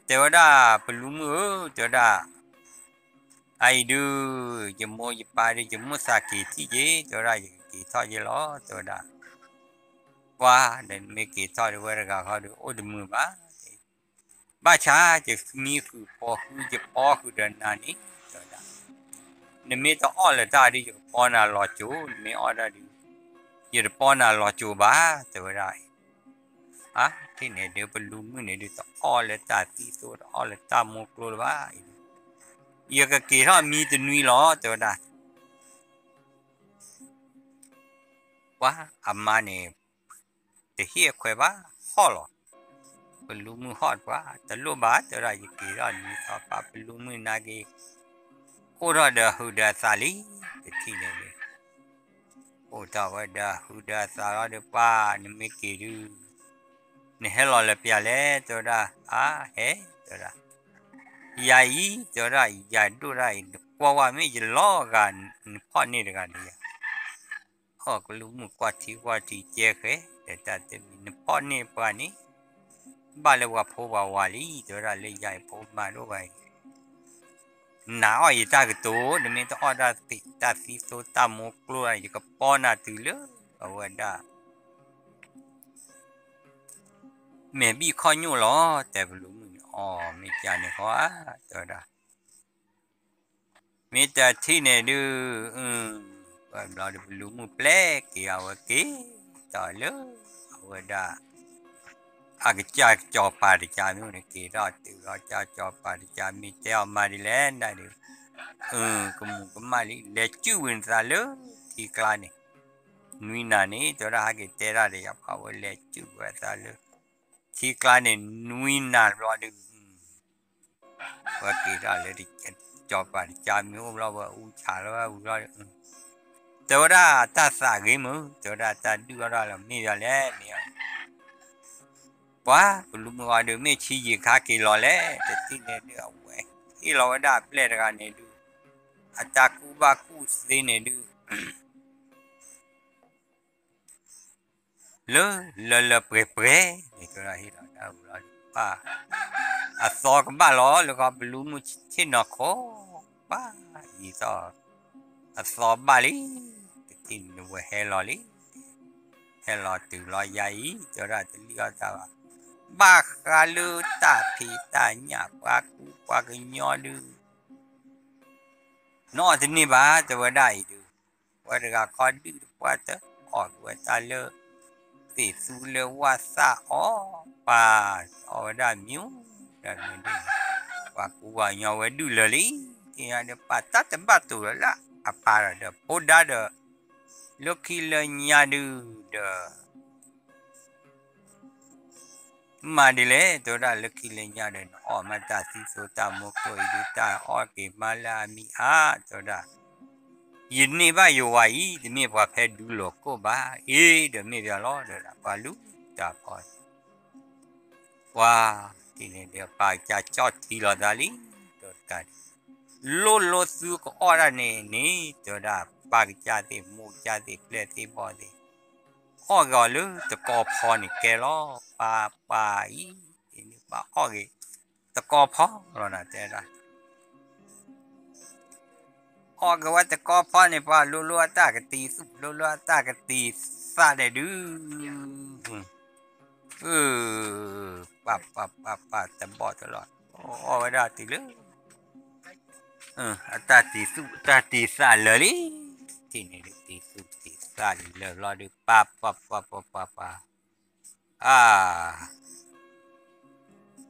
တဲဝဲဒၣ် ပလူမုၣ်ဧၢ တဲဝဲဒၣ် အအံၤဒုး ယမိၢ်ယပၢ်ဒုး ယမိၣ်သးက့ၤထံၣ်က့ၤ တဲဝဲဒၣ် ယကက့ၤထီၣ်က့ၤလီၤ တဲဝဲဒၣ် ပှၤဒီးနမ့ၢ်က့ၤထီၣ်ဒုး ဝဲတဂၤဃီဒုး အိၣ်တမုာ်ဘၣ် ဘၣ်ဆၣ် ယမံဃုာ်ဖိးဃုာ် ယပီဃုာ်ဒီးနၤန့ၣ် တဲဝဲဒၣ် နမ့ၢ်တအီၣ်လၢၤတၢ်ဒုး ယကပီနၤလီၤစိၤ နမ့ၢ်အီၣ်တၢ်ဒုး ယတပီနၤလီၤစိၤဘၣ် တဲဝဲဒၣ် အါ ထံၣ်န့ၣ်ဒုး ပလူမုၣ်န့ၣ်ဒုး တအီၣ်လၢတၢ်သံသိ တအီၣ်လၢတၢ်မိၢ်ကျိလၢၤဘၣ် ယကက့ၤထီၣ်မံတနွံလီၤ တဲဝဲဒၣ် ပှၤအမါန့ၣ် တဟ့ၣ်အခွဲးဘၣ် ဟီၣ်လီၤ ပလူမုၣ်ဟီၣ်ပှၤ တလိၣ်ဘၣ် တဲဝဲဒၣ် ယက့ၤထီၣ်နွံသီပှၤ ပလူမုၣ်နာ်က့ၤ အိၣ်ထီၣ်ဒီးဟုးဒီးသးလံ တထံၣ်န့ၣ်ဒုး အိၣ်ထီၣ်ဝဲဒီးဟုးဒီးသးလီၤဒုး ပှၤနမ့ၢ်က့ၤဒုး နဟဲလီၤလၢပျၢၤလဲၣ် တဲဝဲဒၣ် အါ ဟဲ တဲဝဲဒၣ် ယၤအံၤ တဲဝဲဒၣ် ယၤဒိၣ်ဒၣ်အံၤ နကွၢ်ဝဲမ့ၢ်ယလီၤဂာ် နဖီၣ်န့ၢ်တဂၤဒီးယၤ အီၣ်ကလူးမုၣ်ကွၢ်ထံကွၢ်ထံကဲဃဲ ဒီးတၢ်တမံၤ နဖီၣ်န့ၢ်ပှၤန့ၣ် ဘၣ်လၢပှၤဖိပှၤဝၤလံ တဲဝဲဒၣ်လၢယၤအံၤဖိမါဒိၣ်ဘၣ်အံၤ နၤအီၣ်ယတၢ်ကတိၤ နမ့ၢ်တအီၣ်တၢ်သံသိတၢ်မိၢ်ကျိ ယကပီနၤတုၤလၢအဝဲဒၣ် မဲာ်ဘံၣ်ခီၣ်ညိၣ်လီၤ တဲပလူးမုၣ်န့ၣ် အီၤ မ့ၢ်ကန့ၣ်ဃီဧါ တဲဝဲဒၣ် မ့ၢ်တထံၣ်န့ၣ်ဒုး ဘျီဒီးပလူးမုၣ်ပျဲက့ၤအဝဲက့ၤ ဒီးလၢအဝဲဒၣ် အကစၢ်စီၤပၤတကးမ့ၢ်အိၣ်န့ၣ် က့ၤထီၣ်တုၤလီၤ ကစၢ်စီၤပၤတကးမ့ၢ်တဲအီၤမၤဒ်လဲၣ်နၤဒီး ကမူၤကမၣ်လံ လဲၤစုၣ်ဝံၤနသးလၢထံကျါန့ၣ် နွံနၤန့ၣ် တဲဝဲဒၣ်ဟဲက့ၤတဲတၢ်ဒီးယၤ ပှၤဝဲလဲၤစုၣ်ဝဲအသးလၢ ထံကျါန့ၣ် နွံနၤဘျီဒုး ဝဲက့ၤထီၣ်လၢ စီၤပၤတကးမ့ၢ်အိၣ်ဘျီဝဲအူဆးလီၤဝဲဝံၤဘျီဒီး တဲဝဲဒၣ်တၢ်သးဂ့ၤမုၢ် တဲဝဲဒၣ်တၢ်ဒုၣ်အီၣ်ဒၣ်လီၤမ့ၢ်ဒ်လဲၣ်မ့ၢ် ပှၤပလူးမုၣ်အီၤဒုး မ့ၢ်ဆံးယံာ်ခါက့ၤလီၤလဲၣ် တထံၣ်န့ၣ်ဒုး အဝဲဟ့ၣ်လီၤဝဲဒၣ်အပျဲၢ်တဂၤန့ၣ်ဒုး အတၢ်ကူၣ်ဘၣ်ကူၣ်သ့န့ၣ်ဒုး လၢလၢလၢပှဲၤပှဲၤန့ၣ် တဲဝဲဒၣ်ဟ့ၣ်လီၤတၢ်အုးလီၤဒုး ပၢ် အသီကဘၣ်လီၤ လၢခီပလူမုၢ်ဆ့ၣ်နီၤခိၣ် ပၢ် ယံာ်သီၣ် အသီဘၣ်လံ တထံၣ်န့ၣ်ဝဲဟဲလီၤလံ ဟဲလီၤတုၤလီၤယၤအံၤ တဲဝဲဒၣ်တလံၣ်အီၣ်တၢ်ဘၣ် ဘၣ်ဃးလၢတၢ်ဖံးတၢ်ညၣ်ပှၤကူပှၤကညီဒုး နအီၣ်တန့ၢ်ဘၣ် တဲဝဲဒၣ်အံၤဒုး ပှၤတဂၤခီဒုၣ်တပှၢ်တအီၣ်က့ၤဝဲတၢ်လၢ သ့ၣ်သူလၢဝၣ်သၣ်အီၣ်ပၢ် အီၣ်ဝဲဒၣ်မံၤ ဒၣ်မံၤဒုး ပှၤကူပှၤကညီဝဲဒုးလၢာ်လံ သ့ၣ်ညါဒီးပၢ်တၢ်တဘၣ်တိာ်လၢ်လၢ်အပၢ်ဒီး ဖိဒါဒီး လၢခံလၢညါဒုးဒီး မၤဒ်လဲၣ် တဲဝဲဒၣ်လၢခံလၢညါဒီး နအီၣ်မးတၢ်သံသိတၢ်မိၢ်ကျိအံၤဒုး တၢ်အီၣ်က့ၤမးလၢအမံၤအါ တဲဝဲဒၣ် ယန့ၢ်ဘၣ်ယဝၤအံၤ တမ့ၢ်ပှၤဖဲဒူလိာ်ကိၣ်ဘၣ် အ့ ဒီးမ့ၢ်ပှၤလီၤ တဲဝဲဒၣ် ပှၤလူၤတၢ်ဖီ ပှၤတထံၣ်န့ၣ်ဒီး ပၢ်ကစၢ်ကၠီၣ်ထံလီၤသးလံ တဲဝဲဒၣ် လိၣ်လိၣ်သုကအီၣ်ဒၣ်န့ၣ်န့ၣ် တဲဝဲဒၣ် ပၢ်ကစၢ်သ့ၣ် မိၢ်ကစၢ်သ့ၣ် ပျဲၢ်သ့ၣ်ဘီၣ်သ့ၣ် အီၣ်က့ၤအီၤလၢတကီဖီန့ၣ်ကဲလီၤ ပၢ်ပၢ်အံၤ န့ၣ်ပၢ်အီၣ်က့ၤ တကီဖီလီၤနၤ တဲဒၣ် အီၣ်က့ၤဝဲတကီဖီန့ၣ် ပှၤလိၤလိၤအတၢ်ကတံၤသူၣ် လိၤလိၤအတၢ်ကတံၤသၣ်န့ၣ်ဒုး ပၢ်ပၢ်ပၢ်ပၢ်တဘီၣ်တလီၢ် အီၣ်ဝဲဒၣ်တုၤလၢ အတၢ်တံၤသူၣ်တၢ်တံၤသၣ်လၢာ်လံ ထံၣ်န့ၣ်ဒုး တံၤသူၣ်တံၤသၣ်လၢာ်ဘျီဒုး ပၢ်ပၢ်ပၢ်ပၢ်ပၢ်ပၢ် အါ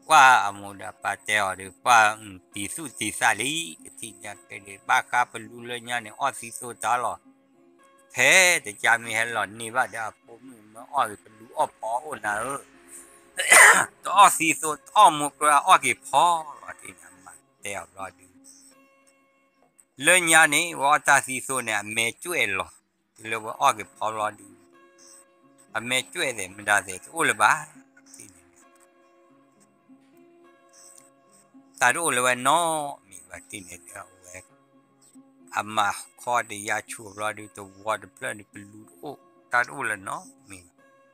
ကွၢ်အမိၢ်ဒီးပၢ်တဲအီၤဒီး ပှၤတံၤသူၣ်တံၤသၣ်လံ တထံၣ်ညါကဲဒံး ဘၣ်ဃးပလူလၢညါန့ၣ် အီၣ်သံသိတၢ်လီၤ ဖဲတကးမ့ၢ်ဟဲလီၤန့ၢ်ဘၣ်ဒီး အဖိမုၣ်မၢအီၣ်ဂ့ၤ ပလူအီၣ်ဖီအိၣ်နၤဧၢ တအီၣ်သံသိ တအီၣ်မိၢ်ကျိ အီၣ်က့ၤဖီလီၤ တထံၣ်ညါမၤတဲအီၤဘျီဒုး လၢညါန့ၣ် ဝဲအီၣ်တၢ်သံသိန့ၣ် အမဲာ်ကွဲးလီၤ တုၤလၢဝဲအီၣ်က့ၤဖီဘျီဒုး အမဲာ်ကွဲးသ့ၣ်မတၤသ့ၣ်တအိၣ်လၢၤဘၣ် တထံၣ်န့ၣ် တၢ်တအိၣ်လၢၤဝဲနီတမံၤဘၣ် တထံၣ်န့ၣ်ဒီးအဝဲ အမၤခီတယါဆူၣ်ဘျီဒုး တဝီတဖျၢၣ်န့ၣ် ပလူတအိၣ် တၢ်တအိၣ်လၢၤနီ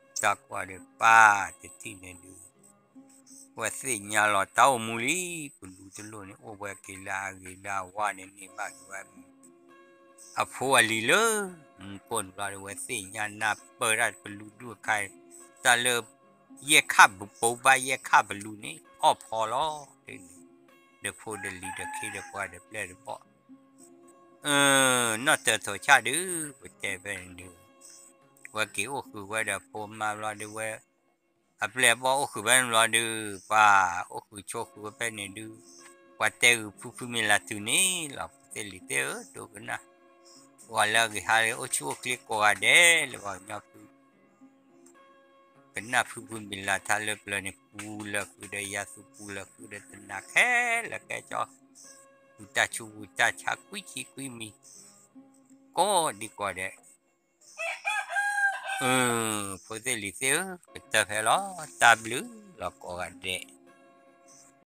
တမံၤဘၣ် တၢ်ကွၢ်ဒီးပၢ်တထံၣ်န့ၣ်ဒုး ဝဲသ့ၣ်ညါလီၤတၢ်အိၣ်မူလံ ပလူတလိၣ်န့ၣ် အိၣ်ဝဲက့ၤလၢအဂ့ၤလၢအဝါန့ၣ် န့ၢ်ဘၣ်က့ၤဝဲ အဖိအလံၤလၢ မူခိၣ်န့ၣ်ဘျီဒီး ဝဲသ့ၣ်ညါနၢ်ပၢၢ်တၢ်ပလူဒူၣ်အခါ တၢ်လၢ ယဲၢ်ခၣ်ပူၤဘၣ်ယဲၢ်ခၣ်ပလူန့ၣ် အီၣ်ဖီလီၤ ဒီးဖိဒီးလံၤဒီးခ့ဒီးပှၤဒီးပျဲၢ်ဒီးဘီၣ် နီၢ်တၢၤထိးဆၣ်ဒုး ပတဲဖဲန့ၣ်ဒုး ဝဲက့ၤအိၣ်ဃုာ်ဝဲဒီးဖိမါဘျီဒုးဝဲ အပျဲၢ်အဘီၣ်အိၣ်ဃုာ်ဖဲန့ၣ်ဘျီဒုး ပှၤအိၣ်ဃုာ်ဆိးဃုာ်ဝဲဖဲန့ၣ်ဒုး ပှၤတဲဂုာ်ဖုဖုမ့ၢ်လၢ်တုၤန့ၣ်လီၤ ဖိသ့ၣ်လံၤသ့ၣ်ဧၢ ဒိကနၣ် ပှၤလၢအဂ့ၤဟါလၢအိၣ်ဆူၣ်အိၣ်ချ့ကိးဂၤဒဲး လၢပှၤကညီဖု ကနၣ်ဖုဖုမ့ၢ်လၢ်ထါလၢပျၢၤန့ၣ် ပူၤလၢာ်ဃုာ်ဒီးယၤသူ ပူၤလၢာ်ဃုာ်ဒီးတနၤခဲလၢာ်ကဲကၠီ ပူၤတၢ်ဆူးပူၤတၢ်ဆါကွံဆံကွံမံၤ ကိးဒံကိးဒဲး ဖိသ့ၣ်လံၤသ့ၣ်ဧၢ ကတၢၢ်ဖဲလီၤ တၢ်ဘျုးလီၤကိးဂၤဒဲး